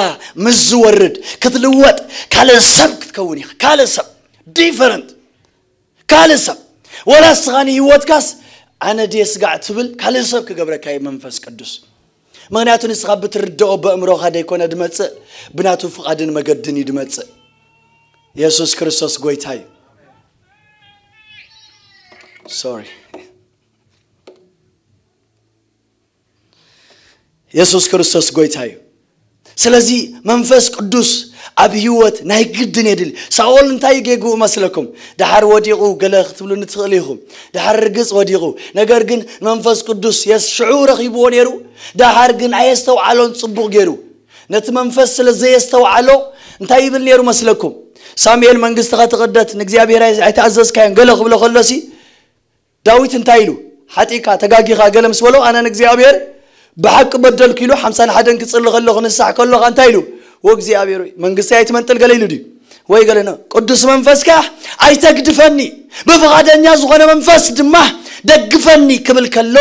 ምስ ዝወርድ ክትልወጥ ካልእ ሰብ ክትከውን ኢኻ። ካልእ ሰብ፣ ዲፈረንት። ካልእ ሰብ። ወላ እስኻ ንህይወትካስ ኣነ ድየ ስጋዕ ትብል ካልእ ሰብ ክገብረካ እዩ መንፈስ ቅዱስ። ምኽንያቱ ንስኻ ብትርድኦ በእምሮኻ ደይኮነ ድመጽእ፣ ብናቱ ፍቓድን መገድን እዩ ድመጽእ። የሱስ ክርስቶስ ጎይታ እዩ። ሶሪ። የሱስ ክርስቶስ ጎይታ እዩ። ስለዚ መንፈስ ቅዱስ ኣብ ህይወት ናይ ግድን የድሊ። ሳኦል እንታይ ጌግኡ መስለኩም? ደሓር ወዲቑ ገለ ክትብሉኒ ትኽእሉ ኢኹም። ደሓር ርግጽ ወዲቑ። ነገር ግን መንፈስ ቅዱስ የስ-፣ ሽዑ ረኺብዎ ነይሩ። ደሓር ግን ኣየስተውዓሎን ጽቡቕ ገይሩ። ነቲ መንፈስ ስለ ዘየስተውዓሎ እንታይ ይብል ነይሩ መስለኩም? ሳሙኤል መንግስትኻ ትቕደት፣ ንእግዚኣብሔር ኣይ-፣ ኣይተኣዘዝካዮን ገለ ክብሎ ከሎሲ ዳዊት እንታይ ኢሉ? ሓጢእካ፣ ተጋጊኻ ገለ ምስ በሎ፣ ኣነ ንእግዚኣብሔር ብሓቂ በደልኩ ኢሉ፣ ሓምሳን ሓደን ክጽሊ ከሎ፣ ክንሳሕ ከሎኻ እንታይ ኢሉ? "ወእግዚኣብሔር ወይ መንግስተይ ኣይትመንጥል" ገለ ኢሉ ድዩ? ወይ ገለ ነ-፣ "ቅዱስ መንፈስካ ኣይተግድፈኒ፣ ብፍቓደኛ ዝኾነ መንፈስ ድማ ደግፈኒ" ክብል ከሎ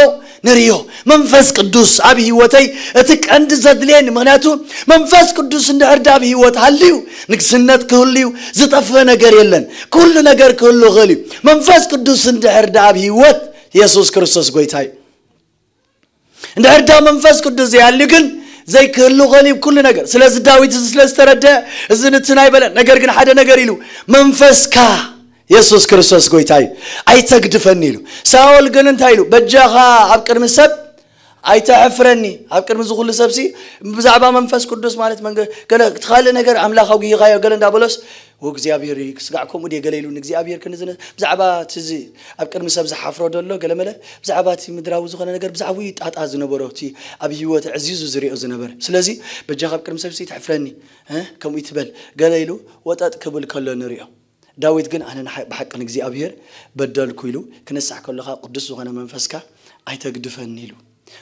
ንርእዮ። መንፈስ ቅዱስ ኣብ ህይወተይ እቲ ቀንዲ ዘድልየኒ፣ ምኽንያቱ መንፈስ ቅዱስ እንድሕር ዳ ኣብ ህይወት ሃልዩ፣ ንግስነት ክህሉ እዩ፣ ዝጠፍእ ነገር የለን። ኩሉ ነገር ክህሉ ይኽእል እዩ። መንፈስ ቅዱስ እንድሕር ዳ ኣብ ህይወት የሱስ ክርስቶስ ጎይታ እዩ። እንድሕር ዳ መንፈስ ቅዱስ ዘይሃልዩ ግን ዘይክህሉ ይኽእል እዩ ኩሉ ነገር። ስለዚ ዳዊት እዚ ስለ ዝተረድአ እዚ ንትን ኣይበለን። ነገር ግን ሓደ ነገር ኢሉ፣ "መንፈስካ የሱስ ክርስቶስ ጎይታ እዩ፣ ኣይተግድፈኒ" ኢሉ። ሳኦል ግን እንታይ ኢሉ? "በጃኻ ኣብ ቅድሚ ሰብ ኣይተሕፍረኒ፣ ኣብ ቅድሚ እዚ ኩሉ ሰብሲ ብዛዕባ መንፈስ ቅዱስ ማለት መንገ-፣ ገለ እቲ ካልእ ነገር ኣምላኽ ኣጉሂኻዮ ገለ እንዳበሎስ፣ ወእግዚኣብሔር እዩ፣ ስጋዕ ከምኡ ድየ ገለ ኢሉ ንእግዚኣብሔር ክንዝነ-፣ ብዛዕባ እቲ እዚ ኣብ ቅድሚ ሰብ ዝሓፍሮ ደሎ ገለ መለ፣ ብዛዕባ እቲ ምድራዊ ዝኾነ ነገር ብዛዕባኡ ጣጣ ዝነበሮ፣ እቲ ኣብ ህይወት ዕዚዙ ዝሪኦ ዝነበረ። ስለዚ በጃኻ ኣብ ቅድሚ ሰብሲ ኣይተሕፍረኒ፣ እ፣ ከምኡ ይትበል" ገለ ኢሉ ወጠጥ ክብል ከሎ ንሪኦ። ዳዊት ግን "ኣነ ንሓ-፣ ብሓቂ ንእግዚኣብሔር በደልኩ" ኢሉ ክነሳሕ ከሎ፣ "ካብ ቅዱስ ዝኾነ መንፈስካ ኣይተግድፈኒ" ኢሉ።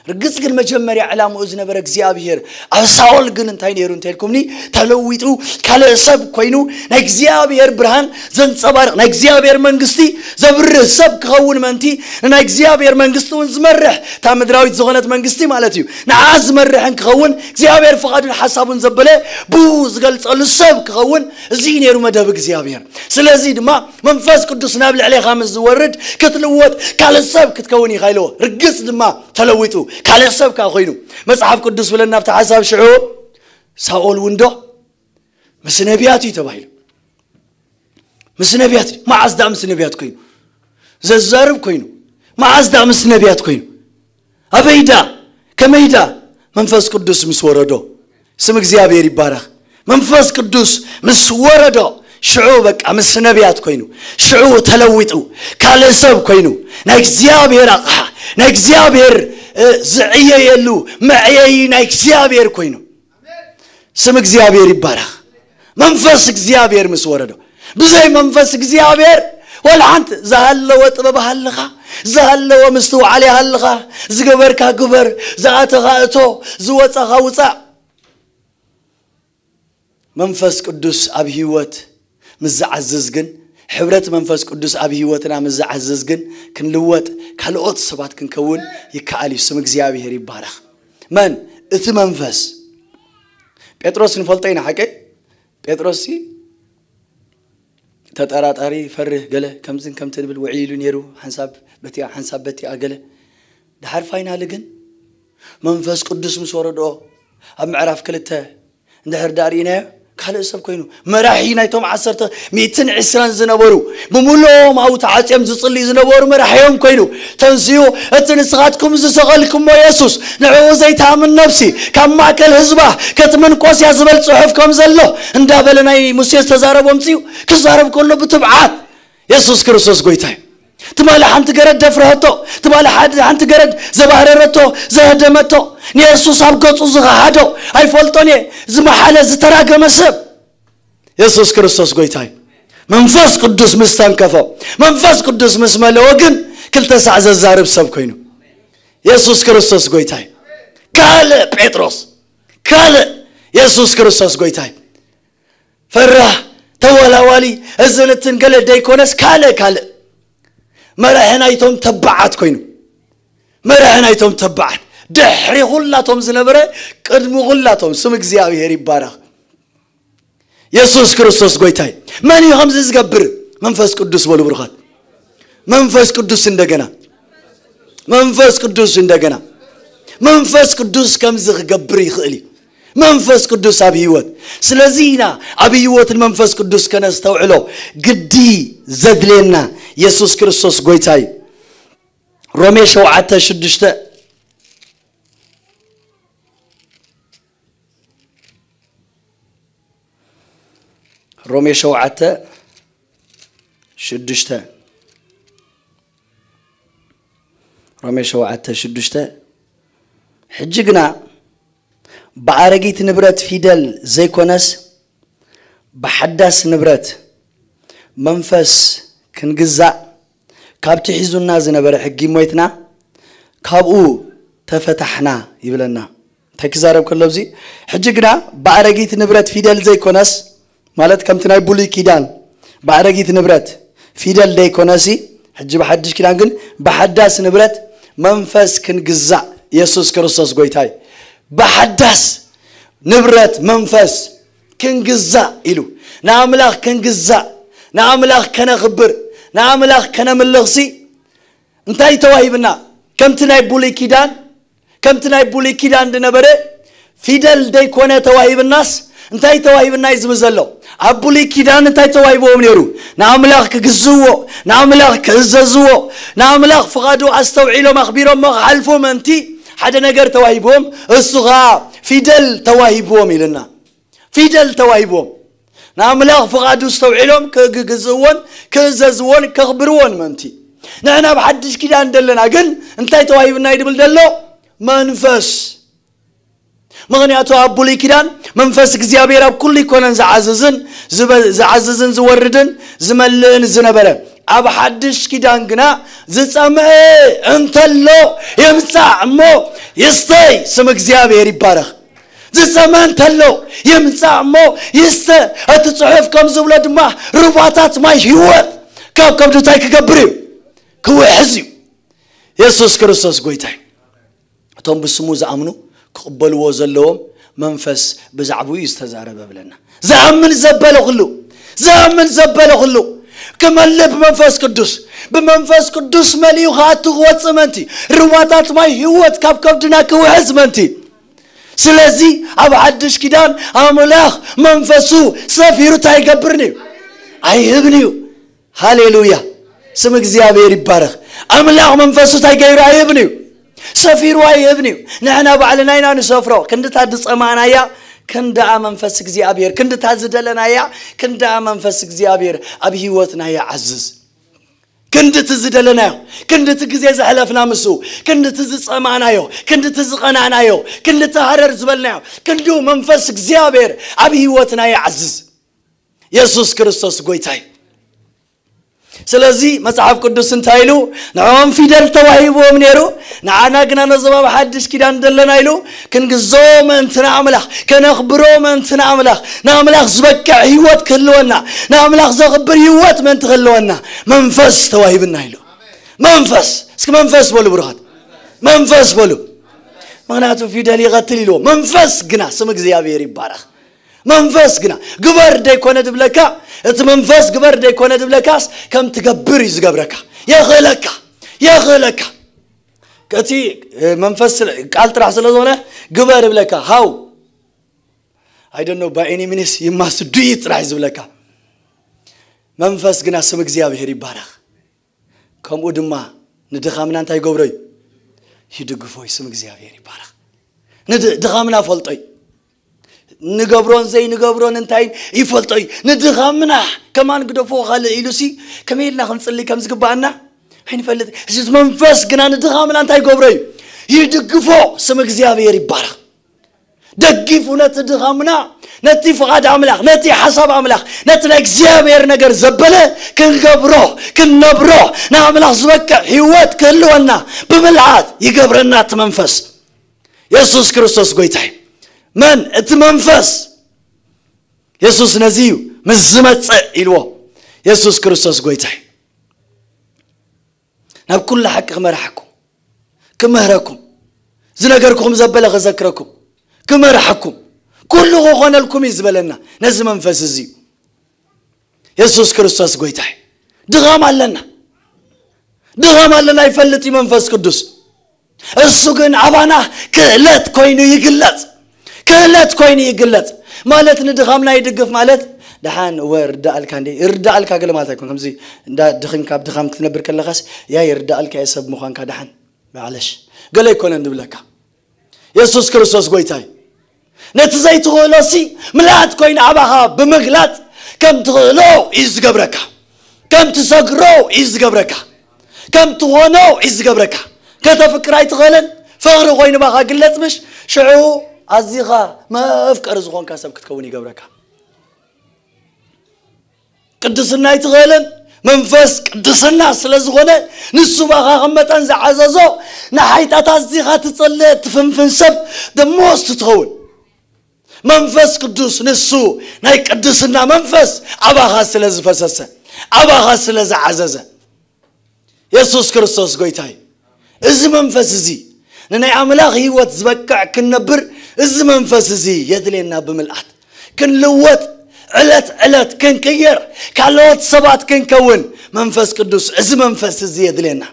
ርግጽ ግን መጀመርያ ዕላምኡ ዝነበረ እግዚኣብሔር ኣብ ሳኦል ግን እንታይ ነይሩ እንተልኩምኒ፣ ተለዊጡ ካልእ ሰብ ኮይኑ ናይ እግዚኣብሔር ብርሃን ዘንጸባርቕ፣ ናይ እግዚኣብሔር መንግስቲ ዘብርህ ሰብ ክኸውን ምእንቲ፣ ንናይ እግዚኣብሔር መንግስቲ እውን ዝመርሕ፣ እታ ምድራዊት ዝኾነት መንግስቲ ማለት እዩ፣ ንዓ ዝመርሕን ክኸውን እግዚኣብሔር ፍቓዱን ሓሳቡን ዘበለ ብኡ ዝገልጸሉ ሰብ ክኸውን፣ እዚ ነይሩ መደብ እግዚኣብሔር። ስለዚ ድማ መንፈስ ቅዱስ ናብ ልዕሌኻ ምስ ዝወርድ ክትልወጥ ካልእ ሰብ ክትከውን ኢኻ ኢልዎ። ርግጽ ድማ ተለዊጡ ካልእ ሰብ ከኣ ኮይኑ። መጽሓፍ ቅዱስ ብለና ኣብቲ ሓሳብ ሽዑ ሳኦል እውን ዶ ምስ ነቢያት እዩ ተባሂሉ። ምስ ነቢያት እዩ። መዓዝ ደኣ ምስ ነቢያት ኮይኑ? ዘዛርብ ኮይኑ። መዓዝ ደኣ ምስ ነቢያት ኮይኑ? ኣበይ ደኣ? ከመይ ደኣ? መንፈስ ቅዱስ ምስ ወረዶ። ስም እግዚኣብሔር ይባረኽ። መንፈስ ቅዱስ ምስ ወረዶ ሽዑ በቃ ምስ ነቢያት ኮይኑ። ሽዑ ተለዊጡ ካልእ ሰብ ኮይኑ። ናይ እግዚኣብሔር ኣቕሓ፣ ናይ እግዚኣብሔር፣ እ፣ ዝዕየየሉ መዕየዪ ናይ እግዚኣብሔር ኮይኑ። ስም እግዚኣብሔር ይባረኽ። መንፈስ እግዚኣብሔር ምስ ወረዶ። ብዘይ መንፈስ እግዚኣብሔር ወላ ሓንቲ ዝሃለወ ጥበብ ሃልኻ፣ ዝሃለወ ምስትውዓል ይሃልኻ፣ ዝገበርካ ግበር፣ ዝኣተኻ እቶ፣ ዝወጻኻ ውጻእ። መንፈስ ቅዱስ ኣብ ህይወት ምስ ዝዓዝዝ ግን፣ ሕብረት መንፈስ ቅዱስ ኣብ ህይወትና ምስ ዝዓዝዝ ግን ክንልወጥ፣ ካልኦት ሰባት ክንከውን ይከኣል እዩ። ስም እግዚኣብሔር ይባረኽ። መን? እቲ መንፈስ። ጴጥሮስ ንፈልጦ ኢና፣ ሓቀይ? ጴጥሮስሲ ተጠራጣሪ፣ ፈርህ፣ ገለ ከምዝን ከምትን ብል ውዕይ ኢሉ ነይሩ፣ ሓንሳብ በቲኣ፣ ሓንሳብ በቲኣ ገለ። ድሓር ፋይናሊ ግን መንፈስ ቅዱስ ምስ ወረድኦ፣ ኣብ ምዕራፍ ክልተ እንድሕር ደኣ ርኢናዮ፣ ካልእ ሰብ ኮይኑ፣ መራሒ ናይቶም ዓሰርተ፣ ሚእትን ዕስራን ዝነበሩ፣ ብምሉኦም ኣብኡ ተዓጽዮም ዝጽልዩ ዝነበሩ መራሒኦም ኮይኑ፣ ተንስኡ፣ "እቲ ንስኻትኩም ዝሰቐልኩሞ የሱስ፣ ንዕኡ ዘይትኣምን ነፍሲ፣ ካብ ማእከል ህዝባ ክትምንቆስ እያ" ዝበል ጽሑፍ ከም ዘሎ እንዳበለ ናይ ሙሴ ዝተዛረቦ ኣምጺኡ ክዛረብ ከሎ ብትብዓት፣ የሱስ ክርስቶስ ጎይታ እዩ። ትማሊ ሓንቲ ገረድ ደፍረሀቶ፣ ትማሊ ሓድ-፣ ሓንቲ ገረድ ዘባህረረቶ፣ ዘህደመቶ፣ ንየሱስ ኣብ ገጹ ዝኸሓዶ፣ ኣይፈልጦን እየ፣ ዝመሓለ፣ ዝተራገመ ሰብ። የሱስ ክርስቶስ ጎይታ እዩ። መንፈስ ቅዱስ ምስ ተንከፎ፣ መንፈስ ቅዱስ ምስ መለኦ ግን ክልተ ሳዕ ዘዛርብ ሰብ ኮይኑ። የሱስ ክርስቶስ ጎይታ እዩ። ካልእ ጴጥሮስ፣ ካልእ። የሱስ ክርስቶስ ጎይታይ። ፈራህ፣ ተወላዋሊ፣ እዝንትን ገለ ደይኮነስ ካልእ ካልእ። መራሒ ናይቶም ተባዓት ኮይኑ፣ መራሒ ናይቶም ተባዓት፣ ድሕሪ ኩላቶም ዝነበረ ቅድሚ ኩላቶም። ስም እግዚኣብሔር ይባረኽ። የሱስ ክርስቶስ ጎይታይ። መን እዩ ከምዚ ዝገብር? መንፈስ ቅዱስ በሉ ብሩኻት። መንፈስ ቅዱስ እንደገና፣ መንፈስ ቅዱስ እንደገና። መንፈስ ቅዱስ ከምዚ ክገብር ይኽእል እዩ። መንፈስ ቅዱስ ኣብ ህይወት። ስለዚ ኢና ኣብ ህይወትን መንፈስ ቅዱስ ከነስተውዕሎ ግዲ ዘድልየና። የሱስ ክርስቶስ ጎይታይ። ሮሜ ሸውዓተ ሽዱሽተ፣ ሮሜ ሸውዓተ ሽዱሽተ፣ ሮሜ ሸውዓተ ሽዱሽተ። ሕጂ ግና ብኣረጊት ንብረት ፊደል ዘይኮነስ ብሓዳስ ንብረት መንፈስ ክንግዛእ፣ ካብቲ ሒዙና ዝነበረ ሕጊ ሞይትና፣ ካብኡ ተፈታሕና ይብለና። እንታይ ክዛረብ ከሎ ኣብዚ? ሕጂ ግና ብኣረጊት ንብረት ፊደል ዘይኮነስ፣ ማለት ከምቲ ናይ ብሉይ ኪዳን ብኣረጊት ንብረት ፊደል ዘይኮነሲ፣ ሕጂ ብሓድሽ ኪዳን ግን ብሓዳስ ንብረት መንፈስ ክንግዛእ፣ የሱስ ክርስቶስ ጎይታይ። ብሓዳስ ንብረት መንፈስ ክንግዛእ ኢሉ፣ ንኣምላኽ ክንግዛእ፣ ንኣምላኽ ከነኽብር፣ ንኣምላኽ ከነምልኽሲ እንታይ ተዋሂብና? ከምቲ ናይ ብሉይ ኪዳን፣ ከምቲ ናይ ብሉይ ኪዳን ዝነበረ ፊደል ደይኮነ ተዋሂብናስ፣ እንታይ ተዋሂብና እዩ ዝብል ዘሎ? ኣብ ብሉይ ኪዳን እንታይ ተዋሂብዎም ነይሩ? ንኣምላኽ ክግዝእዎ፣ ንኣምላኽ ክእዘዝዎ፣ ንኣምላኽ ፍቓዱ ኣስተውዒሎም ኣኽቢሮሞ ክሓልፉ ምእንቲ ሓደ ነገር ተዋሂብዎም፣ እሱ ኸኣ ፊደል ተዋሂብዎም ኢልና። ፊደል ተዋሂብዎም። ንኣምላኽ ፍቓዱ ኣስተውዒሎም ክግዝእዎን ክእዘዝዎን ከኽብርዎን ምእንቲ። ንሕና ኣብ ሓድሽ ኪዳን ዘለና ግን እንታይ ተዋሂብና እዩ ድብል ዘሎ? መንፈስ። ምኽንያቱ ኣብ ብሉይ ኪዳን መንፈስ እግዚኣብሔር ኣብ ኩሉ ይኮነን ዝዓዝዝን፣ ዝበ-፣ ዝዓዝዝን ዝወርድን ዝመልእን ዝነበረ። ኣብ ሓድሽ ኪዳን ግና ዝጸምአ እንተሎ ይምጻእ እሞ ይስተይ። ስም እግዚኣብሔር ይባረኽ። ዝጸምአ እንተሎ ይምጻእ እሞ ይስተ። እቲ ጽሑፍ ከም ዝብሎ ድማ ሩባታት ማይ ህይወት ካብ ከብዱ እንታይ ክገብር እዩ? ክውሕዝ እዩ። የሱስ ክርስቶስ ጎይታ እዩ። እቶም ብስሙ ዝኣምኑ ክቕበልዎ ዘለዎም መንፈስ ብዛዕባኡ እዩ ዝተዛረበ ብለና። ዝኣምን ዘበለ ኩሉ፣ ዝኣምን ዘበለ ኩሉ ክመልእ ብመንፈስ ቅዱስ፣ ብመንፈስ ቅዱስ መሊኡ ክኣቱ ክወጽእ ምእንቲ፣ ሩባታት ማይ ህይወት ካብ ከብድና ክውሕዝ ምእንቲ። ስለዚ ኣብ ሓድሽ ኪዳን ኣምላኽ መንፈሱ ሰፊሩ እንታይ ኣይገብርን እዩ? ኣይህብን እዩ። ሃሌሉያ። ስም እግዚኣብሔር ይባረኽ። ኣምላኽ መንፈሱ እንታይ ገይሩ ኣይህብን እዩ? ሰፊሩ ኣይህብን እዩ። ንሕና ባዕልና ኢና ንሰፍሮ። ክንድታ ዝጸማእናያ ክንድኣ መንፈስ እግዚኣብሔር፣ ክንድታ ዝደለናያ ክንድኣ መንፈስ እግዚኣብሔር ኣብ ህይወትና ይዓዝዝ። ክንድቲ ዝደለናዮ፣ ክንድቲ ግዜ ዘሕለፍና ምስኡ፣ ክንድቲ ዝጸማእናዮ፣ ክንድቲ ዝቐናእናዮ፣ ክንድቲ ሃረር ዝበልናዮ፣ ክንዱ መንፈስ እግዚኣብሔር ኣብ ህይወትና ይዓዝዝ። የሱስ ክርስቶስ ጎይታ እዩ። ስለዚ መጽሓፍ ቅዱስ እንታይ ኢሉ? ንዕኦም ፊደል ተዋሂብዎም ነይሩ፣ ንዓና ግና ነዞም ኣብ ሓድሽ ኪዳን ዘለና ኢሉ ክንግዞ ምእንቲ ንኣምላኽ፣ ከነኽብሮ ምእንቲ ንኣምላኽ፣ ንኣምላኽ ዝበቅዕ ህይወት ክህልወና፣ ንኣምላኽ ዘኽብር ህይወት ምእንቲ ክህልወና መንፈስ ተዋሂብና ኢሉ። መንፈስ፣ እስኪ መንፈስ በሉ ብሩኻት፣ መንፈስ በሉ። ምኽንያቱ ፊደል ይቐትል ኢልዎ፣ መንፈስ ግና ስም እግዚኣብሔር ይባረኽ። መንፈስ ግና ግበር ደይኮነ ድብለካ፣ እቲ መንፈስ ግበር ደይኮነ ድብለካስ ከም ትገብር እዩ ዝገብረካ። የኽእለካ፣ የኽእለካ። እቲ መንፈስ ስለ-፣ ቃል ጥራሕ ስለ ዝኾነ ግበር ይብለካ። ሃው፣ I don't know, by any means you must do it ጥራሕ እዩ ዝብለካ። መንፈስ ግና ስም እግዚኣብሔር ይባረኽ። ከምኡ ድማ ንድኻምና እንታይ ይገብሮ እዩ? ይድግፎ እዩ። ስም እግዚኣብሔር ይባረኽ። ንድ-፣ ድኻምና ፈልጦ እዩ። ንገብሮን ዘይንገብሮን እንታይ ይፈልጦ እዩ። ንድኻምና ከማን ግደፎ ካልእ ኢሉሲ ከመይ ኢልና ክንጽሊ ከም ዝግባኣና ኣይንፈልጥ። እዚ መንፈስ ግና ንድኻምና እንታይ ይገብሮ እዩ? ይድግፎ። ስም እግዚኣብሔር ይባረኽ። ደጊፉ ነቲ ድኻምና፣ ነቲ ፍቓድ ኣምላኽ፣ ነቲ ሓሳብ ኣምላኽ፣ ነቲ ናይ እግዚኣብሔር ነገር ዘበለ ክንገብሮ፣ ክንነብሮ፣ ንኣምላኽ ዝበቅዕ ህይወት ክህልወና ብምልኣት ይገብረና እቲ መንፈስ። የሱስ ክርስቶስ ጎይታ እዩ። መን እቲ መንፈስ? የሱስ ነዚ እዩ ምስ ዝመጽእ ኢልዎ። የሱስ ክርስቶስ ጎይታ እዩ። ናብ ኩሉ ሓቂ ክመርሓኩም፣ ክምህረኩም፣ ዝነገርኩም ዘበለ ክዘክረኩም፣ ክመርሓኩም፣ ኩሉ ክኾነልኩም እዩ ዝበለና ነዚ መንፈስ እዚ እዩ። የሱስ ክርስቶስ ጎይታ እዩ። ድኻም ኣለና፣ ድኻም ኣለና፣ ይፈልጥ እዩ መንፈስ ቅዱስ። እሱ ግን ኣባና ክእለት ኮይኑ ይግለጽ፣ ክእለት ኮይኑ ይግለጽ። ማለት ንድኻምና ይድግፍ ማለት ደሓን እወ ይርዳእልካ እንዴ፣ ይርዳእልካ ገለ ማለት ኣይኮን። ከምዚ እንዳ ድኺምካ ኣብ ድኻም ክትነብር ከለኻስ ያ ይርዳእልካ እየ ሰብ ምዃንካ ደሓን ማዕለሽ ገለ ኣይኮነን ዝብለካ። የሱስ ክርስቶስ ጎይታ እዩ። ነቲ ዘይትኽእሎሲ ምልኣት ኮይኑ ኣባኻ ብምግላጽ ከም ትኽእሎ እዩ ዝገብረካ፣ ከም ትሰግሮ እዩ ዝገብረካ፣ ከም ትኾኖ እዩ ዝገብረካ። ከተፍቅር ኣይትኽእልን፣ ፍቕሪ ኮይኑ ባኻ ግለጽ ምሽ ሽዑ ኣዚኻ መፍቀሪ ዝኾንካ ሰብ ክትከውን ይገብረካ። ቅድስና ኣይትኽእልን፣ መንፈስ ቅድስና ስለ ዝኾነ ንሱ ባኻ ከም መጠን ዝዓዘዞ ንሓይጣታት ኣዚኻ ትጸልእ ትፍንፍን ሰብ ደሞስ ትኸውን። መንፈስ ቅዱስ ንሱ ናይ ቅድስና መንፈስ ኣባኻ ስለ ዝፈሰሰ፣ ኣባኻ ስለ ዝዓዘዘ፣ የሱስ ክርስቶስ ጎይታ እዩ። እዚ መንፈስ እዚ ንናይ ኣምላኽ ህይወት ዝበቅዕ ክንነብር፣ እዚ መንፈስ እዚ የድልየና ብምልኣት ክንልወጥ፣ ዕለት ዕለት ክንቅየር፣ ካልኦት ሰባት ክንከውን መንፈስ ቅዱስ፣ እዚ መንፈስ እዚ የድልየና።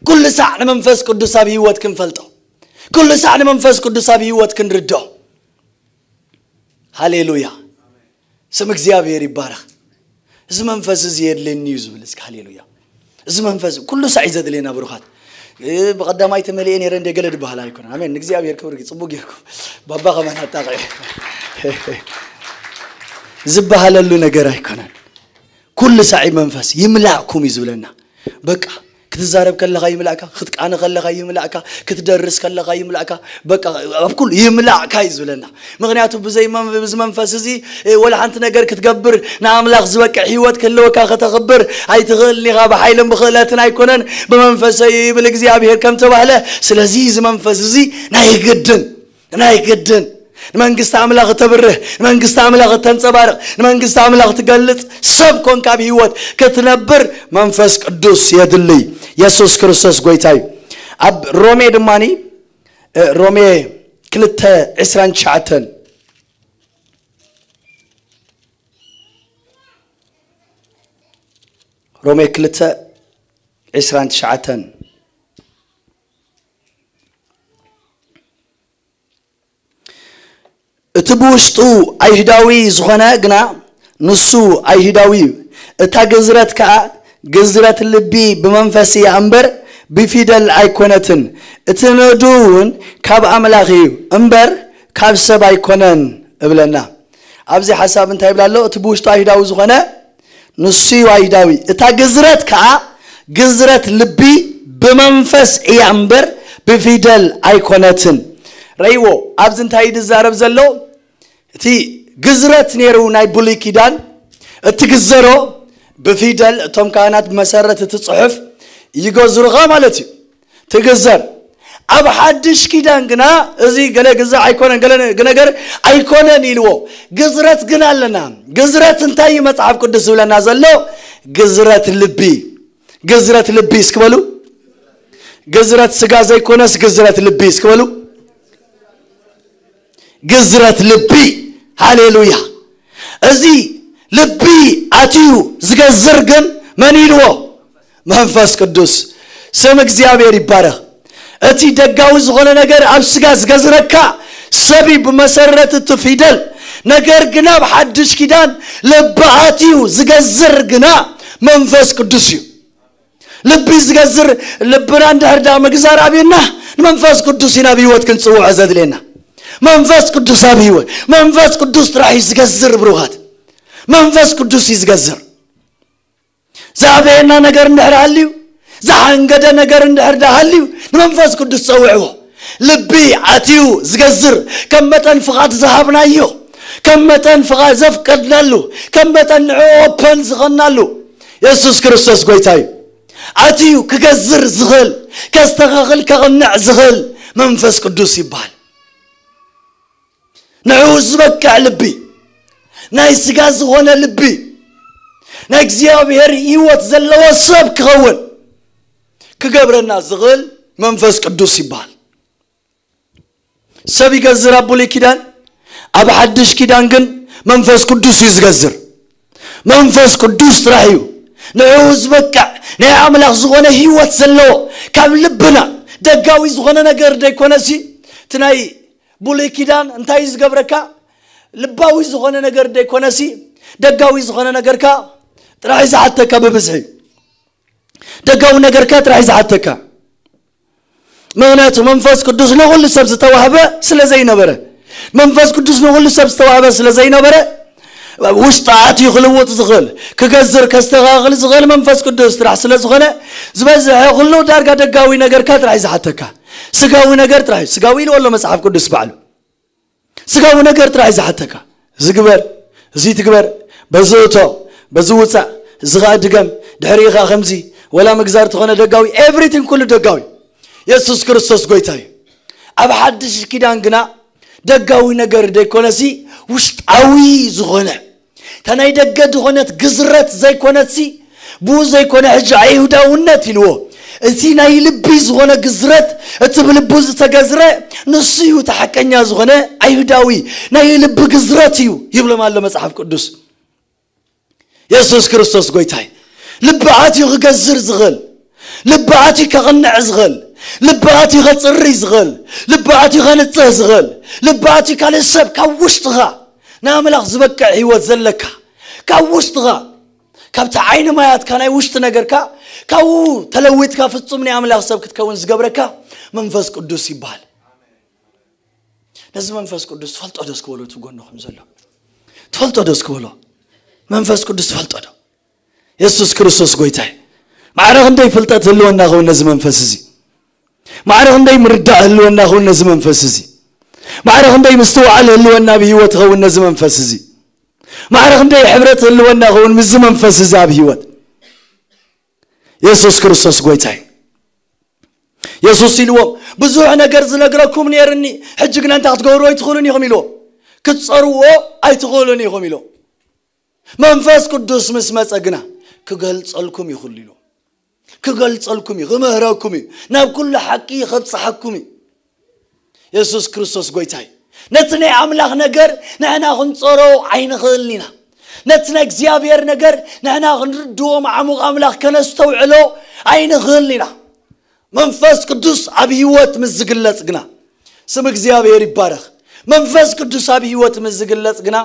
ኩሉ ሳዕ ንመንፈስ ቅዱስ ኣብ ህይወት ክንፈልጦ፣ ኩሉ ሳዕ ንመንፈስ ቅዱስ ኣብ ህይወት ክንርድኦ። ሃሌሉያ። ስም እግዚኣብሔር ይባረኽ። እዚ መንፈስ እዚ የድልየኒ እዩ ዝብል እስኪ ሃሌሉያ። እዚ መንፈስ ኩሉ ሳዕ እዩ ዘድልየና ብሩኻት። እ፣ ብቐዳማይ ተመሊኤ ነይረ እንደ ገለ ዝበሃል ኣይኮነን። ኣሜን። ንእግዚኣብሔር ክብሪ፣ ጽቡቅ ጌርኩም። ባባ ከማን ኣጣቕዒ ዝበሃለሉ ነገር ኣይኮነን። ኩሉ ሳዕ መንፈስ ይምላእኩም እዩ ዝብለና። በቃ ክትዛረብ ከለኻ ይምላእካ፣ ክትቃነ ከለኻ ይምላእካ፣ ክትደርስ ከለኻ ይምላእካ። በቃ ኣብ ኩሉ ይምላእካ እዩ ዝብለና። ምኽንያቱ ብዘይ መን-፣ ብዚ መንፈስ እዚ፣ እ፣ ወላ ሓንቲ ነገር ክትገብር፣ ንኣምላኽ ዝበቅዕ ህይወት ክህልወካ ከተኽብር ኣይትኽእልን ኢኻ። ብሓይልን ብኽእለትን ኣይኮነን፣ ብመንፈሰይ ይብል እግዚኣብሔር ከም ተባህለ። ስለዚ እዚ መንፈስ እዚ ናይ ግድን፣ ናይ ግድን ንመንግስቲ ኣምላኽ እተብርህ፣ ንመንግስቲ ኣምላኽ እተንጸባርቕ፣ ንመንግስቲ ኣምላኽ ትገልጽ ሰብ ኮንካ ኣብ ህይወት ክትነብር መንፈስ ቅዱስ የድልይ። የሱስ ክርስቶስ ጎይታ እዩ። ኣብ ሮሜ ድማኒ፣ እ፣ ሮሜ ክልተ ዕስራን ትሽዓተን፣ ሮሜ ክልተ ዕስራን ትሽዓተን፣ እቲ ብውሽጡ ኣይሁዳዊ ዝኾነ ግና ንሱ ኣይሁዳዊ እዩ። እታ ግዝረት ከኣ ግዝረት ልቢ ብመንፈስ እያ እምበር ብፊደል ኣይኮነትን። እቲ ነዱ እውን ካብ ኣምላኽ እዩ እምበር ካብ ሰብ ኣይኮነን እብለና። ኣብዚ ሓሳብ እንታይ ይብላ ኣሎ? እቲ ብውሽጡ ኣይሁዳዊ ዝኾነ ንሱ እዩ ኣይሁዳዊ። እታ ግዝረት ከኣ ግዝረት ልቢ ብመንፈስ እያ እምበር ብፊደል ኣይኮነትን። ረይዎ፣ ኣብዚ እንታይ እዩ ዝዛረብ ዘሎ? እቲ ግዝረት ነይሩ ናይ ብሉይ ኪዳን፣ እትግዘሮ ብፊደል፣ እቶም ካህናት ብመሰረት እቲ ጽሑፍ ይገዝሩኻ ማለት እዩ። ትግዘር። ኣብ ሓድሽ ኪዳን ግና እዚ ገለ ግዛዕ ኣይኮነን፣ ገለ ነገር ኣይኮነን ኢልዎ። ግዝረት ግን ኣለና። ግዝረት እንታይ እዩ መጽሓፍ ቅዱስ ዝብለና ዘሎ? ግዝረት ልቢ። ግዝረት ልቢ እስኪ በሉ። ግዝረት ስጋ ዘይኮነስ ግዝረት ልቢ እስኪ በሉ። ግዝረት ልቢ። ሃሌሉያ። እዚ ልቢ ኣትዩ ዝገዝር ግን መን ኢልዎ? መንፈስ ቅዱስ። ስም እግዚኣብሔር ይባረኽ። እቲ ደጋዊ ዝኾነ ነገር ኣብ ስጋ ዝገዝረካ ሰብ እዩ ብመሰረት እቲ ፊደል። ነገር ግን ኣብ ሓድሽ ኪዳን ልቢ ኣትዩ ዝገዝር ግና መንፈስ ቅዱስ እዩ። ልቢ ዝገዝር ልብና እንድሕር ዳ ምግዛር ኣብዩና ንመንፈስ ቅዱስ ኢና ኣብ ህይወት ክንጽውዖ ዘድልየና። መንፈስ ቅዱስ ኣብ ህይወት፣ መንፈስ ቅዱስ ጥራሕ እዩ ዝገዝር ብሩኻት። መንፈስ ቅዱስ እዩ ዝገዝር። ዝኣበየና ነገር እንድሕር ሃልዩ፣ ዝሓንገደ ነገር እንድሕር ዳ ሃልዩ ንመንፈስ ቅዱስ ጸውዕዎ። ልቢ ኣትዩ ዝገዝር ከም መጠን ፍቓድ ዝሃብናዮ፣ ከም መጠን ፍቓድ ዘፍቀድናሉ፣ ከም መጠን ንዕኡ ኦፐን ዝኾንናሉ። የሱስ ክርስቶስ ጎይታ እዩ። ኣትዩ ክገዝር ዝኽእል፣ ከስተኻኽል፣ ከቕንዕ ዝኽእል መንፈስ ቅዱስ ይበሃል። ንዕኡ ዝበቅዕ ልቢ፣ ናይ ስጋ ዝኾነ ልቢ፣ ናይ እግዚኣብሔር ህይወት ዘለዎ ሰብ ክኸውን ክገብረና ዝኽእል መንፈስ ቅዱስ ይበሃል። ሰብ ይገዝር ኣብ ብሉይ ኪዳን፣ ኣብ ሓድሽ ኪዳን ግን መንፈስ ቅዱስ እዩ ዝገዝር። መንፈስ ቅዱስ ጥራሕ እዩ ንዕኡ ዝበቅዕ ናይ ኣምላኽ ዝኾነ ህይወት ዘለዎ፣ ካብ ልብና ደጋዊ ዝኾነ ነገር ደይኮነሲ። እቲ ናይ ብሉይ ኪዳን እንታይ እዩ ዝገብረካ? ልባዊ ዝኾነ ነገር ደይኮነሲ፣ ደጋዊ ዝኾነ ነገርካ ጥራሕ እዩ ዝሓተካ። ብብዝሒ ደጋዊ ነገርካ ጥራሕ እዩ ዝሓተካ። ምኽንያቱ መንፈስ ቅዱስ ንኹሉ ሰብ ዝተዋህበ ስለ ዘይነበረ፣ መንፈስ ቅዱስ ንኹሉ ሰብ ዝተዋህበ ስለ ዘይነበረ፣ ውሽጢ ኣትዩ ክልውጥ ዝኽእል፣ ክገዝር ከስተኻኽል ዝኽእል መንፈስ ቅዱስ ጥራሕ ስለ ዝኾነ፣ ዝበዝሐ ኩሉ ዳርጋ ደጋዊ ነገርካ ጥራሕ እዩ ዝሓተካ። ስጋዊ ነገር ጥራሕ እዩ፣ ስጋዊ ኢልዎ ኣሎ መጽሓፍ ቅዱስ ባዕሉ። ስጋዊ ነገር ጥራሕ እዩ ዝሓተካ። እዚ ግበር፣ እዚ ትግበር፣ በዚ እቶ፣ በዚ ውፃእ፣ እዚ ኸዓ ድገም፣ ድሕሪኡ ኸዓ ከምዚ፣ ወላ ምግዛር ተኾነ ደጋዊ፣ ኤቭሪቲንግ ኩሉ ደጋዊ። የሱስ ክርስቶስ ጎይታ እዩ። ኣብ ሓድሽ ኪዳን ግና ደጋዊ ነገር ደይኮነሲ፣ ውሽጣዊ ዝኾነ፣ እታ ናይ ደገ ዝኾነት ግዝረት ዘይኮነትሲ፣ ብኡ ዘይኮነ ሕጂ ኣይሁዳውነት ኢልዎ። እቲ ናይ ልቢ ዝኾነ ግዝረት፣ እቲ ብልቡ ዝተገዝረ፣ ንሱ እዩ እቲ ሓቀኛ ዝኾነ ኣይሁዳዊ። ናይ ልቢ ግዝረት እዩ ይብሎም ኣሎ መጽሓፍ ቅዱስ። የሱስ ክርስቶስ ጎይታይ። ልቢ ኣትዩ ክገዝር ዝኽእል፣ ልቢ ኣትዩ ከቕንዕ ዝኽእል፣ ልቢ ኣትዩ ከጽሪ ዝኽእል፣ ልቢ ኣትዩ ከንጽህ ዝኽእል፣ ልቢ ኣትዩ ካልእ ሰብ ካብ ውሽጥኻ ንኣምላኽ ዝበቅዕ ህይወት ዘለካ፣ ካብ ውሽጥኻ፣ ካብቲ ዓይኒ ማያትካ ናይ ውሽጢ ነገርካ፣ ካብኡ ተለዊጥካ ፍጹም ናይ ኣምላኽ ሰብ ክትከውን ዝገብረካ መንፈስ ቅዱስ ይበሃል። ነዚ መንፈስ ቅዱስ ትፈልጦ ዶ እስኪ በሎ፣ እቲ ጎንኹም ዘሎ ትፈልጦ ዶ እስኪ በሎ። መንፈስ ቅዱስ ትፈልጦ ዶ? የሱስ ክርስቶስ ጎይታይ። ማዕረ ክንደይ ፍልጠት ህልወና ኸውን ነዚ መንፈስ እዚ? ማዕረ ክንደይ ምርዳእ ህልወና ኸውን ነዚ መንፈስ እዚ? ማዕረ ክንደይ ምስትውዓል ህልወና ኣብ ህይወት ኸውን ነዚ መንፈስ እዚ? ማዕረ ክንደይ ሕብረት ህልወና ኸውን ምስዚ መንፈስ እዚ ኣብ ህይወት? የሱስ ክርስቶስ ጎይታይ። የሱስ ኢልዎም፣ ብዙሕ ነገር ዝነግረኩም ነይርኒ፣ ሕጂ ግና እንታይ ክትገብሩ ኣይትኽእሉን ኢኹም ኢልዎም። ክትጸርዎ ኣይትኽእሉን ኢኹም ኢልዎም። መንፈስ ቅዱስ ምስ መጸ ግና ክገልጸልኩም ይኽእሉ ኢልዎም። ክገልጸልኩም እዩ፣ ክምህረኩም እዩ፣ ናብ ኩሉ ሓቂ ከብጽሓኩም እዩ። የሱስ ክርስቶስ ጎይታይ። ነቲ ናይ ኣምላኽ ነገር ንሕና ክንጸሮ ኣይንኽእልን ኢና። ነቲ ናይ እግዚኣብሔር ነገር ንሕና ክንርድዎ፣ ዓሙቕ ኣምላኽ ከነስተውዕሎ ኣይንኽእልን ኢና። መንፈስ ቅዱስ ኣብ ህይወት ምስ ዝግለጽ ግና፣ ስም እግዚኣብሔር ይባረኽ። መንፈስ ቅዱስ ኣብ ህይወት ምስ ዝግለጽ ግና፣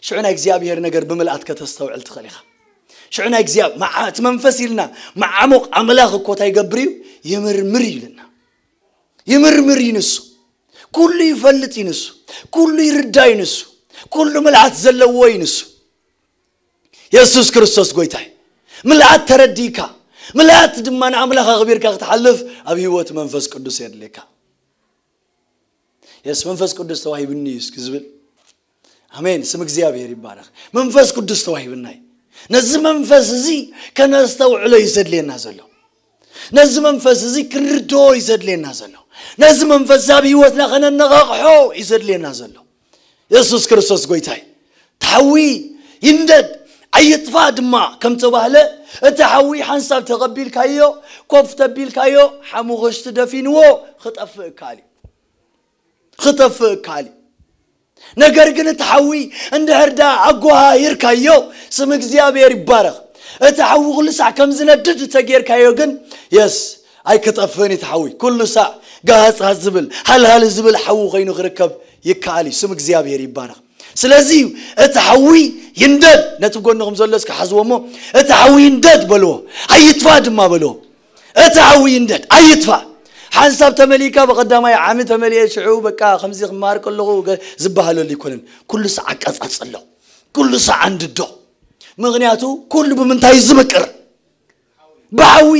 ሽዑ ናይ እግዚኣብሔር ነገር ብምልኣት ከተስተውዕል ትኽእል ኢኻ። ሽዑ ናይ እግዚኣብ-፣ መዓ-፣ እቲ መንፈስ ኢልና፣ መዓሙቕ ኣምላኽ እኮ እንታይ ይገብር እዩ? ይምርምር እዩ ኢልና። ይምርምር እዩ ንሱ። ኩሉ ይፈልጥ እዩ ንሱ። ኩሉ ይርዳ እዩ ንሱ። ኩሉ ምልኣት ዘለዎ እዩ ንሱ። የሱስ ክርስቶስ ጎይታይ። ምልኣት ተረዲእካ፣ ምልኣት ድማ ንኣምላኽ ኣኽቢርካ ክትሓልፍ ኣብ ህይወት መንፈስ ቅዱስ የድልየካ። የስ መንፈስ ቅዱስ ተዋሂብኒ እዩ እስኪ ዝብል። ኣሜን። ስም እግዚኣብሔር ይባረኽ። መንፈስ ቅዱስ ተዋሂብና እዩ። ነዚ መንፈስ እዚ ከነስተውዕሎ እዩ ዘድልየና ዘሎ። ነዚ መንፈስ እዚ ክንርድኦ እዩ ዘድልየና ዘሎ። ነዚ መንፈስ እዚ ኣብ ህይወትና ከነነቓቕሖ እዩ ዘድልየና ዘሎ። የሱስ ክርስቶስ ጎይታይ። እቲ ሓዊ ይንደድ፣ ኣይጥፋእ ድማ ከም ተባህለ፣ እቲ ሓዊ ሓንሳብ ተቐቢልካዮ፣ ኮፍ ተቢልካዮ፣ ሓሙኽሽቲ ደፊንዎ ክጠፍእ እካል እዩ። ክጠፍእ እካል እዩ። ነገር ግን እቲ ሓዊ እንድሕር ደኣ ኣጓሃሂርካዮ፣ ስም እግዚኣብሔር ይባረኽ። እቲ ሓዊ ኩሉ ሳዕ ከም ዝነድድ እንተጌርካዮ ግን፣ የስ፣ ኣይክጠፍእን እዩ እቲ ሓዊ። ኩሉ ሳዕ ጋሃጽ ዝብል፣ ሃልሃል ዝብል ሓዊ ኮይኑ ክርከብ ይከኣል እዩ። ስም እግዚኣብሔር ይባረኽ። ስለዚ እዩ እቲ ሓዊ ይንደድ። ነቲ ጎንኹም ዘሎ እስኪ ሓዝዎ እሞ፣ እቲ ሓዊ ይንደድ በልዎ፣ ኣይጥፋእ ድማ በልዎ። እቲ ሓዊ ይንደድ፣ ኣይጥፋእ። ሓንሳብ ተመሊእካ፣ ብቐዳማይ ዓሚ ተመሊኤ፣ ሽዑ በቃ ከምዚ ክመሃር ከለኹ ገ-፣ ዝበሃለሉ ኣይኮነን። ኩሉ ሳዕ ኣቃጻጽሎ፣ ኩሉ ሳዕ ኣንድዶ። ምኽንያቱ ኩሉ ብምንታይ እዩ ዝምቅር? ብሓዊ።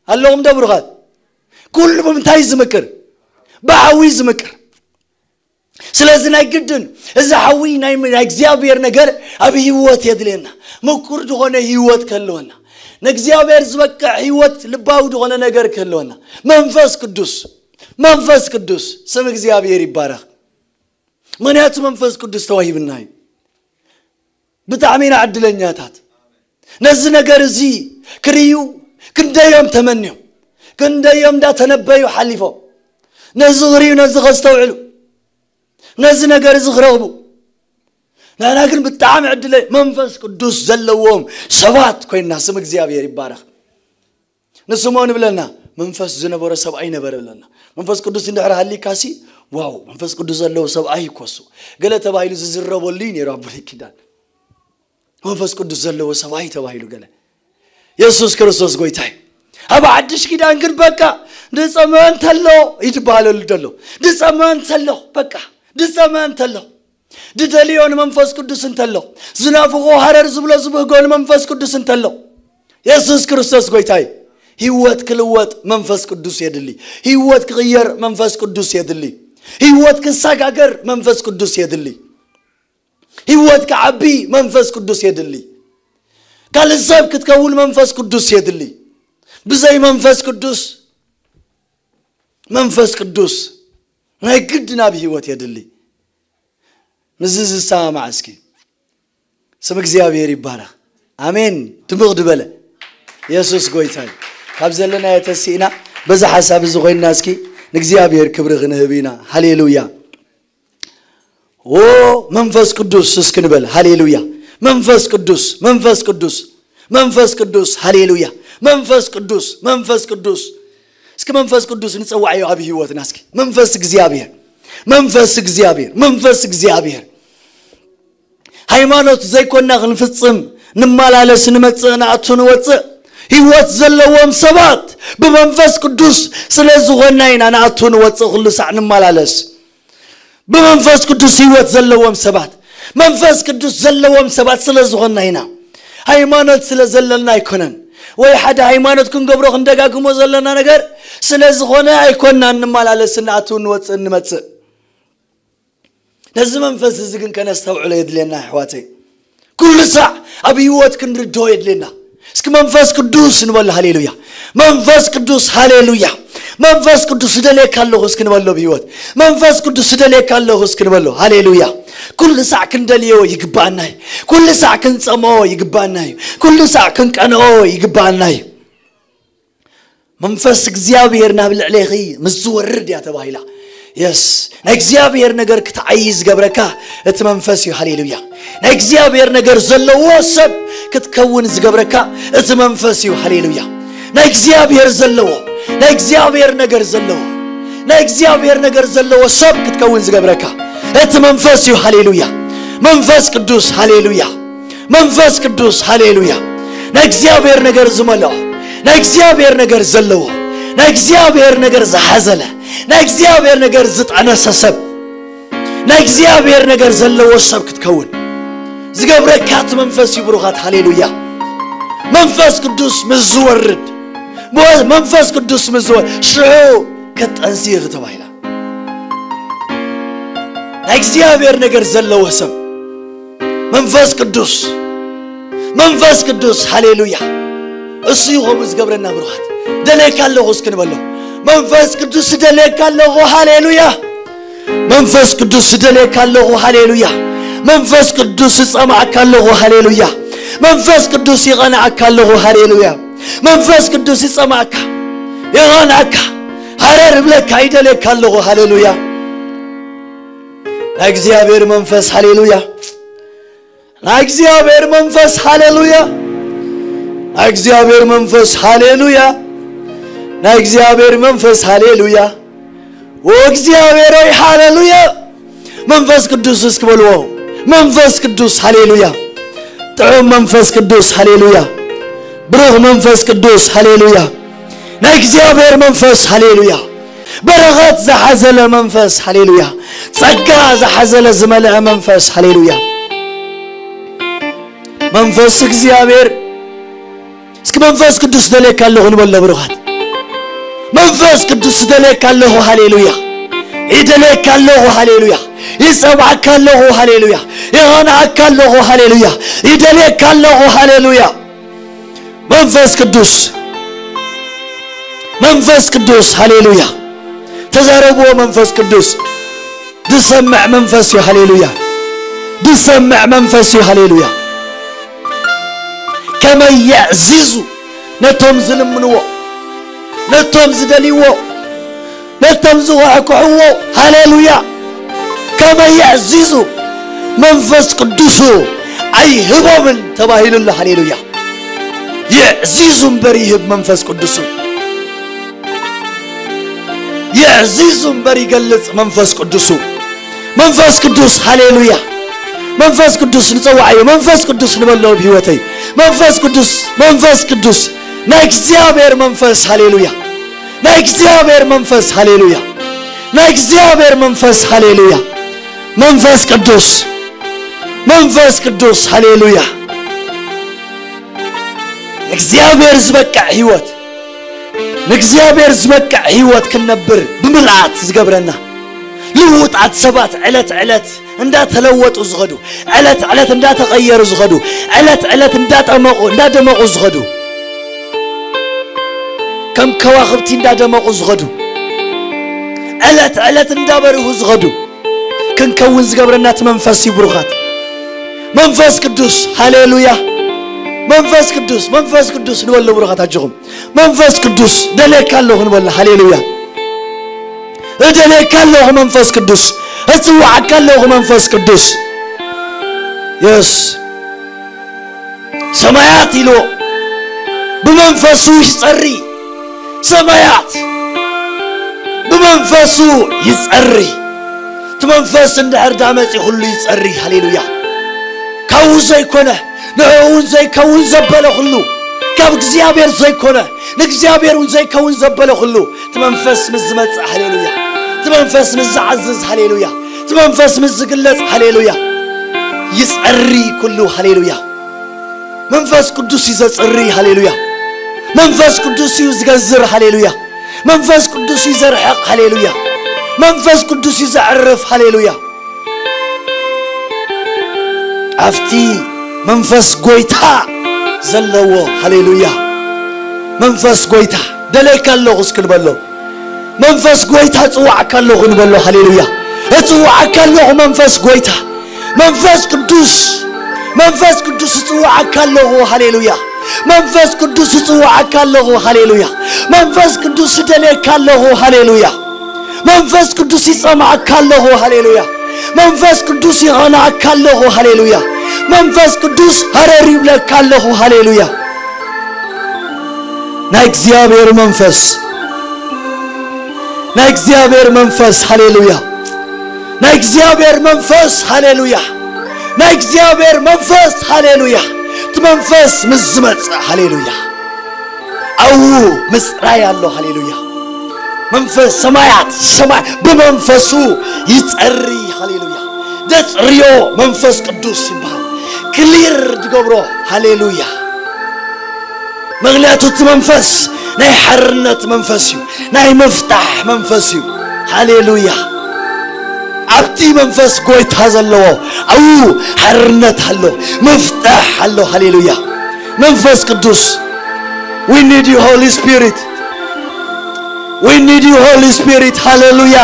ኣለኹም ዶ ብሩኻት? ኩሉ ብምንታይ እዩ ዝምቅር? ብሓዊ እዩ ዝምቅር። ስለዚ ናይ ግድን እዚ ሓዊ ናይ፣ ናይ እግዚኣብሔር ነገር ኣብ ህይወት የድልየና። ምቁር ዝኾነ ህይወት ከህልወና፣ ንእግዚኣብሔር ዝበቅዕ ህይወት፣ ልባዊ ዝኾነ ነገር ከህልወና፣ መንፈስ ቅዱስ፣ መንፈስ ቅዱስ፣ ስም እግዚኣብሔር ይባረኽ። ምኽንያቱ መንፈስ ቅዱስ ተዋሂብና እዩ። ብጣዕሚ ኢና ዕድለኛታት። ነዚ ነገር እዚ ክርእዩ ክንደዮም ተመንዮም፣ ክንደዮም እንዳተነበዩ ሓሊፎም፣ ነዚ ክርእዩ፣ ነዚ ከስተውዕሉ፣ ነዚ ነገር እዚ ክረኽቡ። ንሕና ግን ብጣዕሚ ዕድለ መንፈስ ቅዱስ ዘለዎም ሰባት ኮይንና። ስም እግዚኣብሔር ይባረኽ። ንስምዖን ይብለና፣ መንፈስ ዝነበሮ ሰብኣይ ነበረ ይብለና። መንፈስ ቅዱስ እንድሕር ሃሊካሲ፣ ዋው፣ መንፈስ ቅዱስ ዘለዎ ሰብኣይ ይኮሱ፣ ገለ ተባሂሉ ዝዝረበሉ እዩ ነይሩ ኣብ ብሉይ ኪዳን። መንፈስ ቅዱስ ዘለዎ ሰብኣይ ተባሂሉ ገለ። የሱስ ክርስቶስ ጎይታ እዩ። ኣብ ሓድሽ ኪዳን ግን በቃ፣ ድጸመ እንተሎ ይትበሃለሉ ደሎ። ድጸመ እንተሎ፣ በቃ፣ ድጸመ እንተሎ፣ ድደልዮ ንመንፈስ ቅዱስ እንተሎ፣ ዝናፍቆ ሃረር ዝብሎ ዝብህጎ ንመንፈስ ቅዱስ እንተሎ፣ የሱስ ክርስቶስ ጎይታ እዩ። ህይወት ክልወጥ መንፈስ ቅዱስ የድሊ። ህይወት ክቕየር መንፈስ ቅዱስ የድሊ። ህይወት ክሰጋገር መንፈስ ቅዱስ የድሊ። ህይወት ክዓቢ መንፈስ ቅዱስ የድሊ። ካልእ ሰብ ክትከውን መንፈስ ቅዱስ የድሊ። ብዘይ መንፈስ ቅዱስ፣ መንፈስ ቅዱስ ናይ ግድን ኣብ ህይወት የድሊ። ምስዚ ዝሰማማዕ እስኪ ስም እግዚኣብሔር ይባረኽ። ኣሜን። ድምቕ ዝበለ የሱስ ጎይታ እዩ። ካብ ዘለናዮ ተሲእና በዚ ሓሳብ እዚ ኮይንና እስኪ ንእግዚኣብሔር ክብሪ ክንህብ ኢና። ሃሌሉያ። ኦ መንፈስ ቅዱስ እስኪ ንበል። ሃሌሉያ። መንፈስ ቅዱስ፣ መንፈስ ቅዱስ፣ መንፈስ ቅዱስ። ሃሌሉያ። መንፈስ ቅዱስ፣ መንፈስ ቅዱስ። እስኪ መንፈስ ቅዱስ ንጸዋዕዮ ኣብ ህይወትና። እስኪ መንፈስ እግዚኣብሔር፣ መንፈስ እግዚኣብሔር፣ መንፈስ እግዚኣብሔር። ሃይማኖት ዘይኮና ክንፍጽም፣ ንመላለስ፣ ንመጽእ፣ ንኣቱ፣ ንወጽእ። ህይወት ዘለዎም ሰባት ብመንፈስ ቅዱስ ስለ ዝኾንና ኢና ንኣቱ፣ ንወጽእ፣ ኩሉ ሳዕ ንመላለስ። ብመንፈስ ቅዱስ ህይወት ዘለዎም ሰባት፣ መንፈስ ቅዱስ ዘለዎም ሰባት ስለ ዝኾንና ኢና። ሃይማኖት ስለ ዘለና ኣይኮነን፣ ወይ ሓደ ሃይማኖት ክንገብሮ ክንደጋግሞ ዘለና ነገር ስለ ዝኾነ ኣይኮንና እንመላለስ፣ እንኣትው፣ እንወፅእ፣ እንመፅእ። ነዚ መንፈስ እዚ ግን ከነስተውዕሎ የድልየና ኣሕዋተይ። ኩሉ ሳዕ ኣብ ህይወት ክንርድኦ የድልየና። እስኪ መንፈስ ቅዱስ ንበሎ። ሃሌሉያ። መንፈስ ቅዱስ፣ ሃሌሉያ። መንፈስ ቅዱስ እደልየካ ኣለኹ እስኪ ንበሎ። ብህይወት መንፈስ ቅዱስ እደልየካ ኣለኹ እስኪ ንበሎ። ሃሌሉያ። ኩሉ ሳዕ ክንደልዮ ይግባኣና እዩ። ኩሉ ሳዕ ክንጸምኦ ይግባኣና እዩ። ኩሉ ሳዕ ክንቀንኦ ይግባኣና እዩ። መንፈስ እግዚኣብሔር ናብ ልዕሌኺ ምስ ዝወርድ እያ ተባሂላ። የስ፣ ናይ እግዚኣብሔር ነገር ክትዓዪ ዝገብረካ እቲ መንፈስ እዩ። ሃሌሉያ። ናይ እግዚኣብሔር ነገር ዘለዎ ሰብ ክትከውን ዝገብረካ እቲ መንፈስ እዩ። ሃሌሉያ። ናይ እግዚኣብሔር ዘለዎ፣ ናይ እግዚኣብሔር ነገር ዘለዎ፣ ናይ እግዚኣብሔር ነገር ዘለዎ ሰብ ክትከውን ዝገብረካ እቲ መንፈስ እዩ። ሃሌሉያ። መንፈስ ቅዱስ፣ ሃሌሉያ። መንፈስ ቅዱስ፣ ሃሌሉያ። ናይ እግዚኣብሔር ነገር ዝመልኦ፣ ናይ እግዚኣብሔር ነገር ዘለዎ፣ ናይ እግዚኣብሔር ነገር ዝሓዘለ፣ ናይ እግዚኣብሔር ነገር ዝጠነሰ ሰብ፣ ናይ እግዚኣብሔር ነገር ዘለዎ ሰብ ክትከውን ዝገብረካ እቲ መንፈስ እዩ። ብሩኻት፣ ሃሌሉያ። መንፈስ ቅዱስ ምስ ዝወርድ፣ መ-፣ መንፈስ ቅዱስ ምስ ዝወርድ ሽዑ ክትጠንሲ ኢኺ ተባሂላ። ናይ እግዚኣብሔር ነገር ዘለዎ ሰብ መንፈስ ቅዱስ፣ መንፈስ ቅዱስ፣ ሃሌሉያ። እሱ እዩ ከምኡ ዝገብረና ብሩኻት። ደልየካ ኣለኹ እስኪ ንበሎ። መንፈስ ቅዱስ ደልየካ ኣለኹ፣ ሃሌሉያ። መንፈስ ቅዱስ ደልየካ ኣለኹ፣ ሃሌሉያ። መንፈስ ቅዱስ ጸማዕካ ኣለኹ፣ ሃሌሉያ። መንፈስ ቅዱስ ይቐንዓካ ኣለኹ፣ ሃሌሉያ። መንፈስ ቅዱስ ይጸማዕካ፣ ይቐንዓካ፣ ሃረር እብለካ፣ ይደልየካ ኣለኹ፣ ሃሌሉያ። ናይ እግዚኣብሔር መንፈስ፣ ሃሌሉያ። ናይ እግዚኣብሔር መንፈስ፣ ሃሌሉያ። ናይ እግዚኣብሔር መንፈስ፣ ሃሌሉያ። ናይ እግዚኣብሔር መንፈስ፣ ሃሌሉያ። ኦ እግዚኣብሔር ሆይ፣ ሃሌሉያ። መንፈስ ቅዱስ እስኪ በልዎ። መንፈስ ቅዱስ፣ ሃሌሉያ። ጥዑም መንፈስ ቅዱስ፣ ሃሌሉያ። ብሩኽ መንፈስ ቅዱስ፣ ሃሌሉያ። ናይ እግዚኣብሔር መንፈስ፣ ሃሌሉያ። በረኸት ዝሓዘለ መንፈስ፣ ሃሌሉያ። ጸጋ ዝሓዘለ ዝመልአ መንፈስ፣ ሃሌሉያ። መንፈስ እግዚኣብሔር፣ እስኪ መንፈስ ቅዱስ ደልየካ ኣለኹ ንበሎ ብሩኻት። መንፈስ ቅዱስ ደልየካ ኣለኹ፣ ሃሌሉያ። ይደልየካ ኣለኹ፣ ሃሌሉያ። ይጸብዓካ ኣለኹ፣ ሃሌሉያ። ይቐንዓካ ኣለኹ፣ ሃሌሉያ። ይደልየካ ኣለኹ፣ ሃሌሉያ። መንፈስ ቅዱስ፣ መንፈስ ቅዱስ፣ ሃሌሉያ። ተዛረብዎ መንፈስ ቅዱስ። ዝሰምዕ መንፈስ እዩ። ሃሌሉያ። ዝሰምዕ መንፈስ እዩ። ሃሌሉያ። ከመይ የዕዚዙ ነቶም ዝልምንዎ፣ ነቶም ዝደልይዎ፣ ነቶም ዝኹሕኩሕዎ። ሃሌሉያ። ከመይ የዕዚዙ መንፈስ ቅዱሱ ኣይህቦምን ተባሂሉ ኣሎ። ሃሌሉያ። የዕዚዙ እምበር ይህብ መንፈስ ቅዱሱ። የዕዚዙ እምበር ይገልጽ መንፈስ ቅዱሱ። መንፈስ ቅዱስ፣ ሃሌሉያ። መንፈስ ቅዱስ ንጸዋዓዮ፣ መንፈስ ቅዱስ ንበሎ ኣብ ህይወተይ። መንፈስ ቅዱስ፣ መንፈስ ቅዱስ፣ ናይ እግዚኣብሔር መንፈስ፣ ሃሌሉያ። ናይ እግዚኣብሔር መንፈስ፣ ሃሌሉያ። ናይ እግዚኣብሔር መንፈስ፣ ሃሌሉያ። መንፈስ ቅዱስ፣ መንፈስ ቅዱስ፣ ሃሌሉያ። ንእግዚኣብሔር ዝበቅዕ ህይወት፣ ንእግዚኣብሔር ዝበቅዕ ህይወት ክንነብር ብምልኣት ዝገብረና፣ ልውጣት ሰባት ዕለት ዕለት እንዳተለወጡ ዝኸዱ፣ ዕለት ዕለት እንዳተቐየሩ ዝኸዱ፣ ዕለት ዕለት እንዳጠመቑ፣ እንዳደመቑ ዝኸዱ፣ ከም ከዋኽብቲ እንዳደመቑ ዝኸዱ፣ ዕለት ዕለት እንዳበርሁ ዝኸዱ ክንከውን ዝገብረና እቲ መንፈስ እዩ። ብሩኻት፣ መንፈስ ቅዱስ፣ ሃሌሉያ። መንፈስ ቅዱስ፣ መንፈስ ቅዱስ ንበሎ ብሩኻት ኣጆኹም። መንፈስ ቅዱስ፣ ደልየካ ኣለኹ ንበሎ። ሃሌሉያ። እደልየካ ኣለኹ መንፈስ ቅዱስ፣ እጽውዓካ ኣለኹ መንፈስ ቅዱስ። የስ፣ ሰማያት ኢልዎ ብመንፈሱ ይጸሪ። ሰማያት ብመንፈሱ ይጸሪ። እቲ መንፈስ እንድሕር ዳመጺ ኩሉ ይጸሪ። ሃሌሉያ። ካብኡ ዘይኮነ፣ ንዕኡ እውን ዘይከውን ዘበለ ኩሉ፣ ካብ እግዚኣብሔር ዘይኮነ፣ ንእግዚኣብሔር እውን ዘይከውን ዘበለ ኩሉ፣ እቲ መንፈስ ምስ ዝመጽእ፣ ሃሌሉያ። እቲ መንፈስ ምስ ዝዓዝዝ፣ ሃሌሉያ። እቲ መንፈስ ምስ ዝግለጽ፣ ሃሌሉያ። ይጸሪ ኩሉ፣ ሃሌሉያ። መንፈስ ቅዱስ እዩ ዘጽሪ፣ ሃሌሉያ። መንፈስ ቅዱስ እዩ ዝገዝር፣ ሃሌሉያ። መንፈስ ቅዱስ እዩ ዘርሕቕ፣ ሃሌሉያ። መንፈስ ቅዱስ እዩ ዘዕርፍ፣ ሃሌሉያ። ኣብቲ መንፈስ ጎይታ ዘለዎ፣ ሃሌሉያ። መንፈስ ጎይታ፣ ደለይካ ኣለኹ እስኪ ንበሎ። መንፈስ ጎይታ፣ እጽውዓካ ኣለኹ ንበሎ፣ ሃሌሉያ። እጽውዓካ ኣለኹ መንፈስ ጎይታ። መንፈስ ቅዱስ፣ መንፈስ ቅዱስ፣ እጽውዓካ ኣለኹ፣ ሃሌሉያ። መንፈስ ቅዱስ፣ እጽውዓካ ኣለኹ፣ ሃሌሉያ። መንፈስ ቅዱስ፣ እደልየካ ኣለኹ፣ ሃሌሉያ። መንፈስ ቅዱስ፣ ይጸምዓካ ኣለኹ፣ ሃሌሉያ። መንፈስ ቅዱስ፣ ይቐንኣካ ኣለኹ፣ ሃሌሉያ። መንፈስ ቅዱስ፣ ሃረር ይብለካ ኣለኹ፣ ሃሌሉያ። ናይ እግዚኣብሔር መንፈስ፣ ናይ እግዚኣብሔር መንፈስ፣ ሃሌሉያ። ናይ እግዚኣብሔር መንፈስ፣ ሃሌሉያ። ናይ እግዚኣብሔር መንፈስ፣ ሃሌሉያ። እቲ መንፈስ ምስ ዝመጽእ፣ ሃሌሉያ፣ ኣብኡ ምጽራይ ኣሎ፣ ሃሌሉያ። መንፈስ ሰማያት፣ ሰማይ ብመንፈሱ ይጸሪ፣ ሃሌሉያ። ደጽርዮ መንፈስ ቅዱስ ይበሃል። ክሊር ድገብሮ፣ ሃሌሉያ። ምኽንያቱ እቲ መንፈስ ናይ ሓርነት መንፈስ እዩ፣ ናይ ምፍታሕ መንፈስ እዩ። ሃሌሉያ። ኣብቲ መንፈስ ጎይታ ዘለዎ ኣብኡ ሓርነት ኣሎ፣ ምፍታሕ ኣሎ። ሃሌሉያ። መንፈስ ቅዱስ፣ we need you, Holy Spirit. We need you, Holy Spirit. ሃሌሉያ።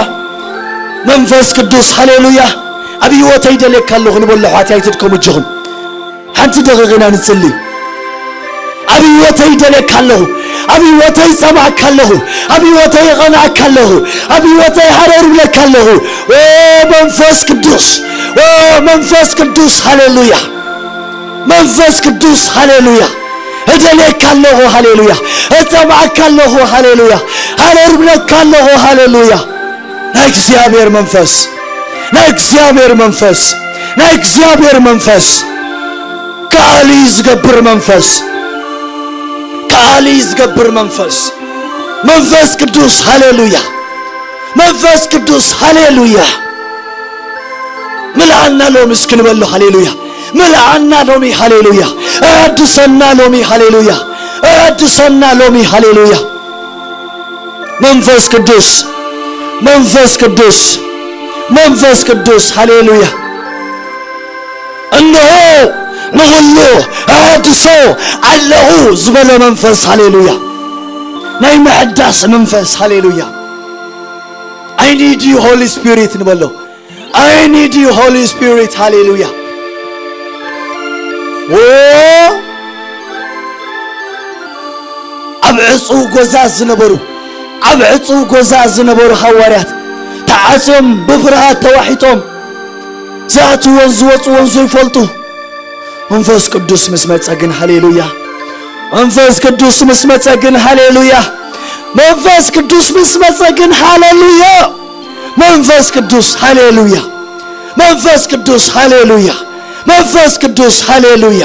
መንፈስ ቅዱስ፣ ሃሌሉያ። ኣብ ህይወተይ ደልየካ ኣለኹ ንበሎ፣ ኣሕዋተይ፣ ኣይትድከሙ እጅኹም። ሓንቲ ደቂቕ ኢና ንጽሊ። ኣብ ህይወተይ ይደልየካ ኣለኹ። ኣብ ህይወተይ ይጸማዕካ ኣለኹ። ኣብ ህይወተይ ይቐንኣካ ኣለኹ። ኣብ ህይወተይ ሃረር ይብለካ ኣለኹ። ኦ መንፈስ ቅዱስ፣ ኦ መንፈስ ቅዱስ፣ ሃሌሉያ። መንፈስ ቅዱስ፣ ሃሌሉያ። እደልየካ ኣለኹ፣ ሃሌሉያ። እጸማዕካ ኣለኹ፣ ሃሌሉያ። ሃረር ይብለካ ኣለኹ፣ ሃሌሉያ። ናይ እግዚኣብሔር መንፈስ፣ ናይ እግዚኣብሔር መንፈስ፣ ናይ እግዚኣብሔር መንፈስ፣ ከኣሊ ዝገብር መንፈስ፣ ከኣሊ ዝገብር መንፈስ፣ መንፈስ ቅዱስ፣ ሃሌሉያ። መንፈስ ቅዱስ፣ ሃሌሉያ። ምልኣና ሎሚ እስኪ ንበሎ፣ ሃሌሉያ። ምልኣና ሎሚ፣ ሃሌሉያ። ኣድሰና ሎሚ፣ ሃሌሉያ። ኣድሰና ሎሚ፣ ሃሌሉያ። መንፈስ ቅዱስ፣ መንፈስ ቅዱስ፣ መንፈስ ቅዱስ፣ ሃሌሉያ። እንሆ ንኹሉ ኣድሶ ኣለኹ ዝበለ መንፈስ፣ ሃሌሉያ። ናይ ምሕዳስ መንፈስ፣ ሃሌሉያ። I need you, Holy Spirit ንበሎ። I need you, Holy Spirit. ሃሌሉያ። ዎ ኣብ ዕጹው ጎዛ ዝነበሩ ኣብ ዕጹው ጎዛ ዝነበሩ ሃዋርያት ተዓጽዮም ብፍርሃት ተዋሒጦም ዝኣትዎን ዝወጽዎን ዘይፈልጡ መንፈስ ቅዱስ ምስ መጸ ግን ሃሌሉያ። መንፈስ ቅዱስ ምስ መጸ ግን ሃሌሉያ። መንፈስ ቅዱስ ምስ መጸ ግን ሃሌሉያ። መንፈስ ቅዱስ ሃሌሉያ። መንፈስ ቅዱስ ሃሌሉያ። መንፈስ ቅዱስ ሃሌሉያ።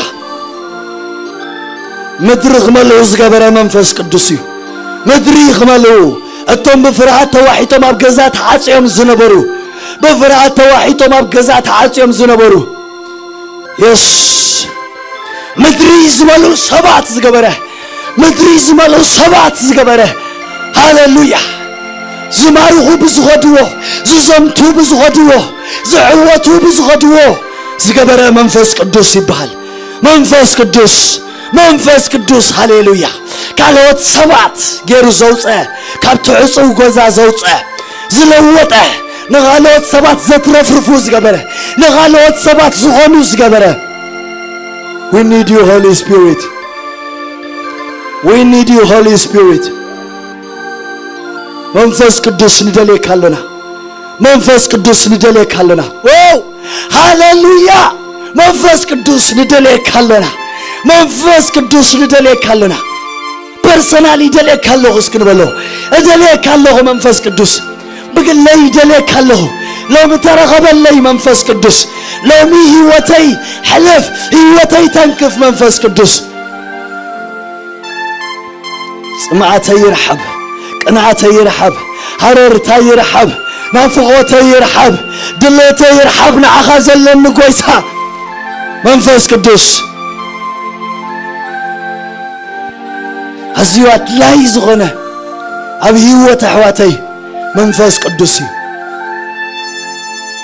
ምድሪ ክመልኡ ዝገበረ መንፈስ ቅዱስ እዩ። ምድሪ ክመልኡ እቶም ብፍርሃት ተዋሒጦም ኣብ ገዛ ተዓጽዮም ዝነበሩ ብፍርሃት ተዋሒጦም ኣብ ገዛ ተዓጽዮም ዝነበሩ የስ ምድሪ ዝመልኡ ሰባት ዝገበረ ምድሪ ዝመልኡ ሰባት ዝገበረ ሃሌሉያ። ዝማርኹ ብዝኸድዎ ዝዘምቱ ብዝኸድዎ ዝዕወቱ ብዝኸድዎ ዝገበረ መንፈስ ቅዱስ ይበሃል። መንፈስ ቅዱስ መንፈስ ቅዱስ ሃሌሉያ። ካልኦት ሰባት ገይሩ ዘውፀ ካብ ትዕፁው ጎዛ ዘውፀ ዝለወጠ ንኻልኦት ሰባት ዘትረፍርፉ ዝገበረ ንኻልኦት ሰባት ዝኾኑ ዝገበረ We need you, Holy Spirit. We need you, Holy Spirit. መንፈስ ቅዱስ ንደልየካ ኣሎና። መንፈስ ቅዱስ ንደልየካ ኣሎና። ው ሃሌሉያ። መንፈስ ቅዱስ ንደልየካ ኣሎና። መንፈስ ቅዱስ ንደልየካ ኣሎና። ፐርሰናል ይደልየካ ኣለኹ እስኪ ንበሎ። እደልየካ ኣለኹ መንፈስ ቅዱስ። ብግለይ ይደልየካ ኣለኹ። ሎሚ ተረኸበለይ መንፈስ ቅዱስ። ሎሚ ህይወተይ ሕለፍ፣ ህይወተይ ተንክፍ መንፈስ ቅዱስ። ጽምኣተይ ይርሓብ፣ ቅንኣተይ ይርሓብ፣ ሃረርታይ ይርሓብ፣ ናፍቖተይ ይርሓብ፣ ድሌተይ ይርሓብ። ንዓኻ ዘለኒ ጎይታ መንፈስ ቅዱስ ኣዝዩ ኣድላይ ዝኾነ ኣብ ህይወት ኣሕዋተይ መንፈስ ቅዱስ እዩ።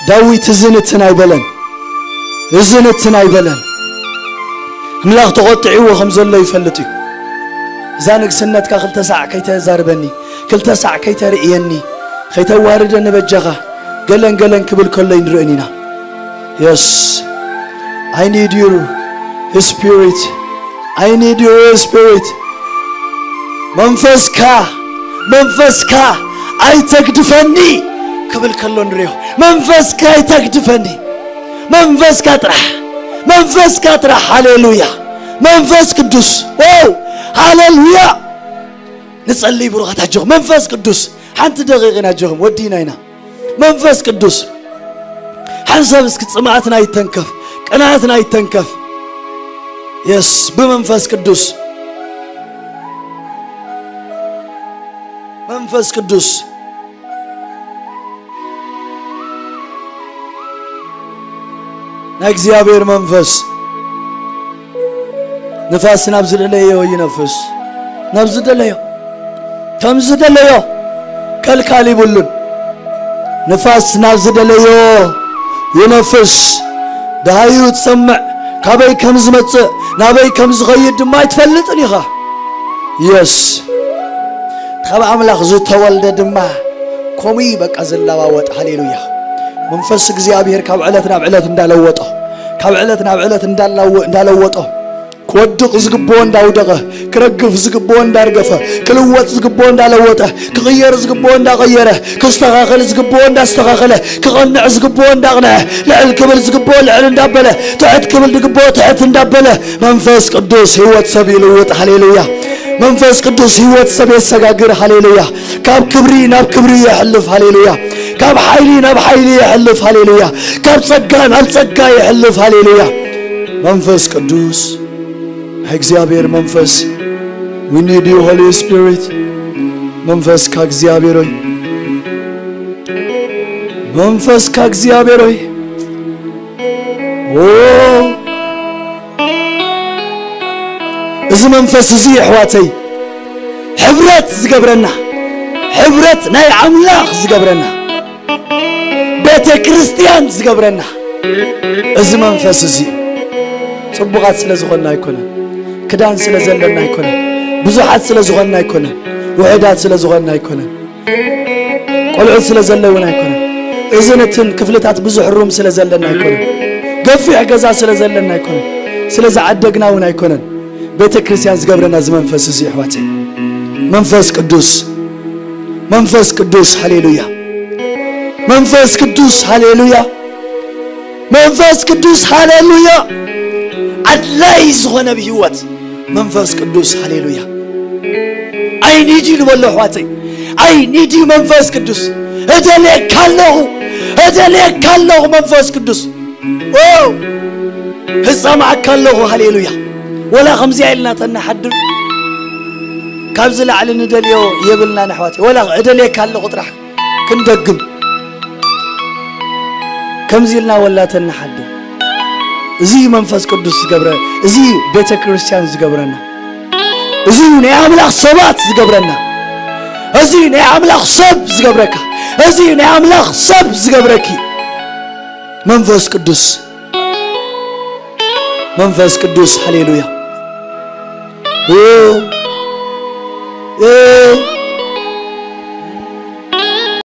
ዳዊት እዚ ንትን ኣይበለን፣ እዚ ንትን ኣይበለን። ኣምላኽ ተቖጢዕዎ ከም ዘሎ ይፈልጥ እዩ። እዛ ንግስነትካ ክልተ ሳዕ ከይተዛርበኒ፣ ክልተ ሳዕ ከይተርእየኒ፣ ከይተዋርደኒ በጃኻ ገለን ገለን ክብል ከሎ ይንርእን ኢና። Yes, I need your spirit. I need your spirit. መንፈስካ መንፈስካ ኣይተግድፈኒ ክብል ከሎ ንሪኦ። መንፈስካ ኣይተግድፈኒ። መንፈስካ ጥራሕ መንፈስካ ጥራሕ። ሃሌሉያ። መንፈስ ቅዱስ ው ሃሌሉያ። ንጸልይ ብሩኻት ኣጆኹም መንፈስ ቅዱስ ሓንቲ ደቂቕ ኢና ኣጆኹም ወዲና ኢና። መንፈስ ቅዱስ ሓንሳብ እስኪ ጽምኣትና ይተንከፍ፣ ቅንኣትና ይተንከፍ። የስ ብመንፈስ ቅዱስ መንፈስ ቅዱስ ናይ እግዚኣብሔር መንፈስ ንፋስ ናብ ዝደለዮ ይነፍስ። ናብ ዝደለዮ ከም ዝደለዮ ከልካል ይብሉን። ንፋስ ናብ ዝደለዮ ይነፍስ። ደሃዩ ትሰምዕ፣ ካበይ ከም ዝመጽእ ናበይ ከም ዝኸይድ ድማ ኣይትፈልጥን ኢኻ። የስ ካብ ኣምላኽ ዝተወልደ ድማ ከምኡ እዩ በቃ ዝለዋወጥ። ሃሌሉያ። መንፈስ እግዚኣብሔር ካብ ዕለት ናብ ዕለት እንዳለወጦ ካብ ዕለት ናብ ዕለት እንዳለወጦ ክወድቕ ዝግብኦ እንዳውደቐ ክረግፍ ዝግብኦ እንዳርገፈ ክልወጥ ዝግብኦ እንዳለወጠ ክቕየር ዝግብኦ እንዳቐየረ ክስተኻኸል ዝግብኦ እንዳስተኻኸለ ክቐንዕ ዝግብኦ እንዳቕንዐ ልዕል ክብል ዝግብኦ ልዕል እንዳበለ ትሕት ክብል ዝግብኦ ትሕት እንዳበለ መንፈስ ቅዱስ ህይወት ሰብ ይልውጥ። ሃሌሉያ። መንፈስ ቅዱስ ህይወት ሰብ የሰጋግር። ሃሌሉያ። ካብ ክብሪ ናብ ክብሪ የሕልፍ። ሃሌሉያ። ካብ ሓይሊ ናብ ሓይሊ የሕልፍ። ሃሌሉያ። ካብ ጸጋ ናብ ጸጋ የሕልፍ። ሃሌሉያ። መንፈስ ቅዱስ እግዚኣብሔር መንፈስ we need you Holy Spirit መንፈስካ እግዚኣብሔር ሆይ መንፈስካ እግዚኣብሔር ሆይ ኦ እዚ መንፈስ እዚ ኣሕዋተይ ሕብረት ዝገብረና ሕብረት ናይ ኣምላኽ ዝገብረና ቤተ ክርስቲያን ዝገብረና እዚ መንፈስ እዚ ጽቡቓት ስለ ዝኾንና ኣይኮነን ክዳን ስለ ዘለና ኣይኮነን ብዙሓት ስለ ዝኾንና ኣይኮነን ውሑዳት ስለ ዝኾንና ኣይኮነን ቆልዑት ስለ ዘለውና ኣይኮነን እዚ ነትን ክፍልታት ብዙሕ ሩም ስለ ዘለና ኣይኮነን። ገፊሕ ገዛ ስለ ዘለና ኣይኮነን። ስለ ዝዓደግና እውን ኣይኮነን። ቤተ ክርስቲያን ዝገብረና እዚ መንፈስ እዚ፣ ኣሕዋተይ። መንፈስ ቅዱስ፣ መንፈስ ቅዱስ፣ ሃሌሉያ። መንፈስ ቅዱስ፣ ሃሌሉያ። መንፈስ ቅዱስ፣ ሃሌሉያ። ኣድላይ ዝኾነ ብህይወት መንፈስ ቅዱስ፣ ሃሌሉያ። I need you ልበሎ፣ ኣሕዋተይ። I need you መንፈስ ቅዱስ። እደልየካ ኣለኹ፣ እደልየካ ኣለኹ መንፈስ ቅዱስ። ኦ፣ እጸምዓካ ኣለኹ፣ ሃሌሉያ። ወላ ከምዚኣ ኢልና ተናሓድር፣ ካብዚ ላዕሊ ንደልዮ የብልናን፣ ኣሕዋተይ። ወላ እደልየካ ኣለኹ ጥራሕ ክንደግም፣ ከምዚ ኢልና ወላ ተናሓድር። እዚ እዩ መንፈስ ቅዱስ ዝገብረ፣ እዚ እዩ ቤተ ክርስቲያን ዝገብረና፣ እዚ እዩ ናይ ኣምላኽ ሰባት ዝገብረና፣ እዚ እዩ ናይ ኣምላኽ ሰብ ዝገብረካ፣ እዚ እዩ ናይ ኣምላኽ ሰብ ዝገብረኪ። መንፈስ ቅዱስ፣ መንፈስ ቅዱስ፣ ሃሌሉያ። ኦ፣ ኦ፣